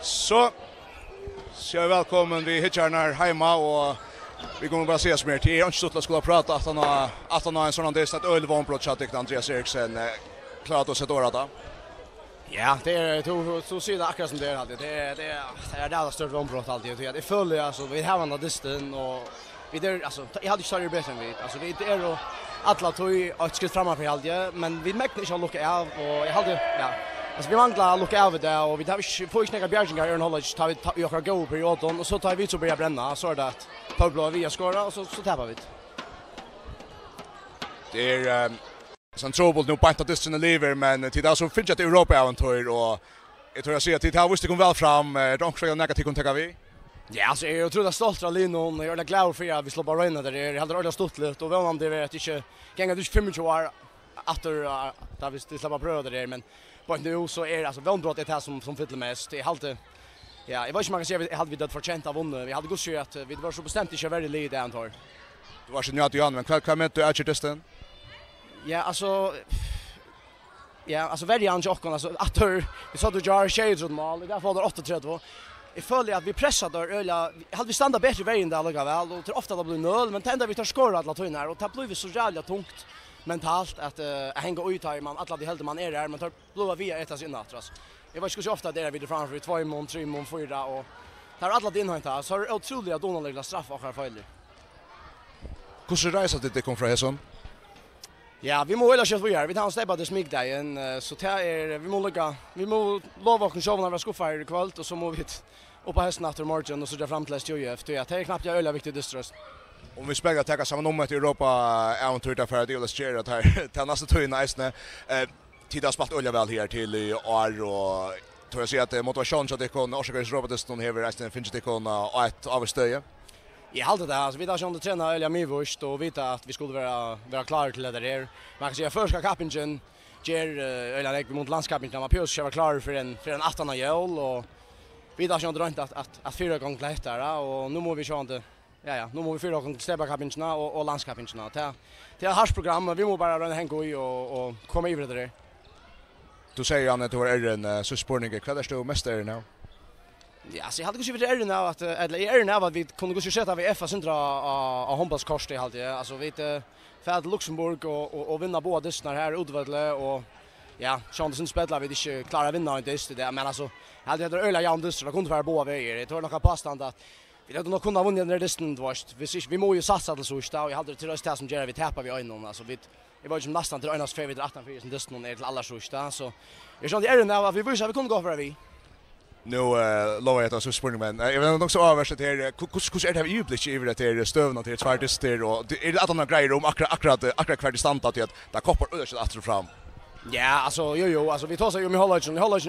So, siga vit vælkomin við hyggjararnar heima, og vit kunnu bara siga sum er, tað er ikki stuttligt at skula práta aftan á, aftan á ein sovorðnan dyst, eitt øgiligt vónbrot hjá tykkum, Andrias Eriksen. Eh, klárar tú at seta orð á tað? Ja, tað er, tú, tú sigur tað akkurát sum tað er, Halldór. Tað er, tað er, tað er eitt stórt vónbrot, Halldór, tí at eg føli, altso, vit hava handa dystin, og vit eru, altso, eg haldi ikki, teir eru betri enn vit. Altso, vit eru alla tíð eitt skritt frammanfyri, haldi eg, men vit megna ikki at lukka av, og eg haldi, ja, Altso, vit mangla at lukka av í dag, og vit hava ikki, fáa ikki nakrar bjargingar í øðrum hálvleiki, tá vit, tá, í okkara góðu periodum, og so tá vit so byrja at brenna, so er tað at Pól blívur við at skora, og so, so tapa vit. Tað er, ehm, Sum trupult nú beint á dystin er liðugur, men tit hava so fingið eitt Europa-ævintýr, og eg tori at siga at tit hava víst tykkum væl fram. Eh, er tað onkurt, nakað tit kunnu taka við? Ja, altso, eg eri ótrúliga stoltur av liðnum, og eg eri øgiliga glaður fyri at vit sluppu at royna tað her. Eg haldi tað er øgiliga stuttligt, og vónandi verður tað ikki, ganga ikki fimmogtjúgu ár aftur, eh, tá vit, vit sleppa at prøva tað her, men beint nú, so er, altso, vónbrot er tað sum, sum fyllir mest. Eg haldi, ja, eg veit ikki, um man kann siga, eg haldi, vit høvdu fortjent at vunnið. Eg haldi gott at siga at, eh, vit vóru so bestemt ikki eitt verri lið í dag enn teir. Tú vart ikki nøgdur, Johan, men hvat, hvat menar tú avgjørdist? Ja, altso, ja, altso, verjan hjá okkum, altso, aftur, vit sótu í gjár, sjeyogtretivu mál, í dag fáa teir áttaogtretivu. Eg føli at vit pressa teir øgiliga, eg haldi, vit standa betri í verjuni allíkavæl, og tað er ofta tað blívur nøl, men tað endar við, teir skora alla tíðina her, og tað blívur so ræðuliga tungt mentalt at, eh, at hanga í, tá man altíð heldur man er har, men teir blíva við at eta seg inn aftur, altso. Eg veit ikki, hvussu ofta tað er, at vit eru frammanfyri tveimum, trimum, fýra, og teir eru altíð innheintað, so eru ótrúliga dugnaligir til at straffa okkara feilir. Hvussu reisa tit tykkum frá hesum? Ja, vit mugu øgiliga skjótt víðari. Vit hava ein steypadyst mikudagin, eh, so tað er, vit mugu líka, vit mugu lova okkum sjálvum at vera skuffaðir í kvøld, og so mugu vit upp á hestin aftur í morgin og síggja fram til S T U F, tí at tað er knappliga øgiliga viktigur dystur eisini. Um vit spæla at taka saman um eitt Europa-ævintýr, tað fara tit at gera tað, tað næstu tíðina eisini. Eh, tit hava spælt øgiliga væl higartil í ár, og eg tori at siga at, eh, motivatiónin hjá tykkum, orsakað Europa-dystin, hevur eisini fingið tykkum á, á eitt ávíst støði. Eg haldi tað. Altso, vit hava sjálvandi trenað øgiliga miðvíst og vita at vit skulu vera, vera klárir til hetta her. Man kann siga, at føroyska kappingin ger, eh, øgiliga nógv ímóti landskappingini. Man behøvir ikki at vera klárur fyrr enn, fyrr enn aftan á jól, og vit hava sjálvandi roynt at, at, at fyrireika okkum til hetta, og nú mugu vit sjálvandi, ja, ja, nú mugu vit fyrireika okkum til steypakappingina og, og landskappingina. Tað, tað er eitt hart program, men vit mugu bara royna at hanga í og, og koma yvir hetta her. Tú segði, Johan, at tú var errin, eh, síðsti spurningur. Hvat ert tú mest errin av? Ja, altso, eg haldi kanska vit eru errin av at, eh, ella eg eri errin av at vit kunnu kanska seta V F eitt sindur á, á, á hondbóltskortið, haldi eg. Altso, vit, eh, fara til Luxemburg og, og, og vinna báðar dystirnar her útivølli, og ja, sjálvandi sindur spell at vit ikki klára at vinna ein dyst í dag, men altso, eg haldi, hetta er øgiliga javn dystur, tað kundi farið báðar vegir. Eg tori nokk at pástanda at vit høvdu nokk kunnað vunnið henda dystin, tú veitst. Vit, vit mugu jú satsa til síðst, og eg haldi, tað er eisini tað sum ger at vit tapa við einum. Altso, vit, eg veit ikki, um næstan tað er einasta ferð, vit eru aftanfyri í hesum dystinum, er til allarsíðst, so eg eri sjálvandi errin av at vit vísa, at vit kunnu gott vera við. Nú, eh, lovi eg, at tað er síðsti spurningur, men, eh, eg vil nokk so ávarsla tað her, eh, hvu-, hvussu, hvussu er tað her í øyeblikki yvir at tað er støðuna til tveir dystir, og er tað allar greiðir um akkurát, akkurát, eh, akkurát hvar tey standa, tí at tað koppar øgiliga aftur og fram? Ja, altso, jú, jú, altso, vit tosaðu jú um í hálvleikinum, í hálvleikinum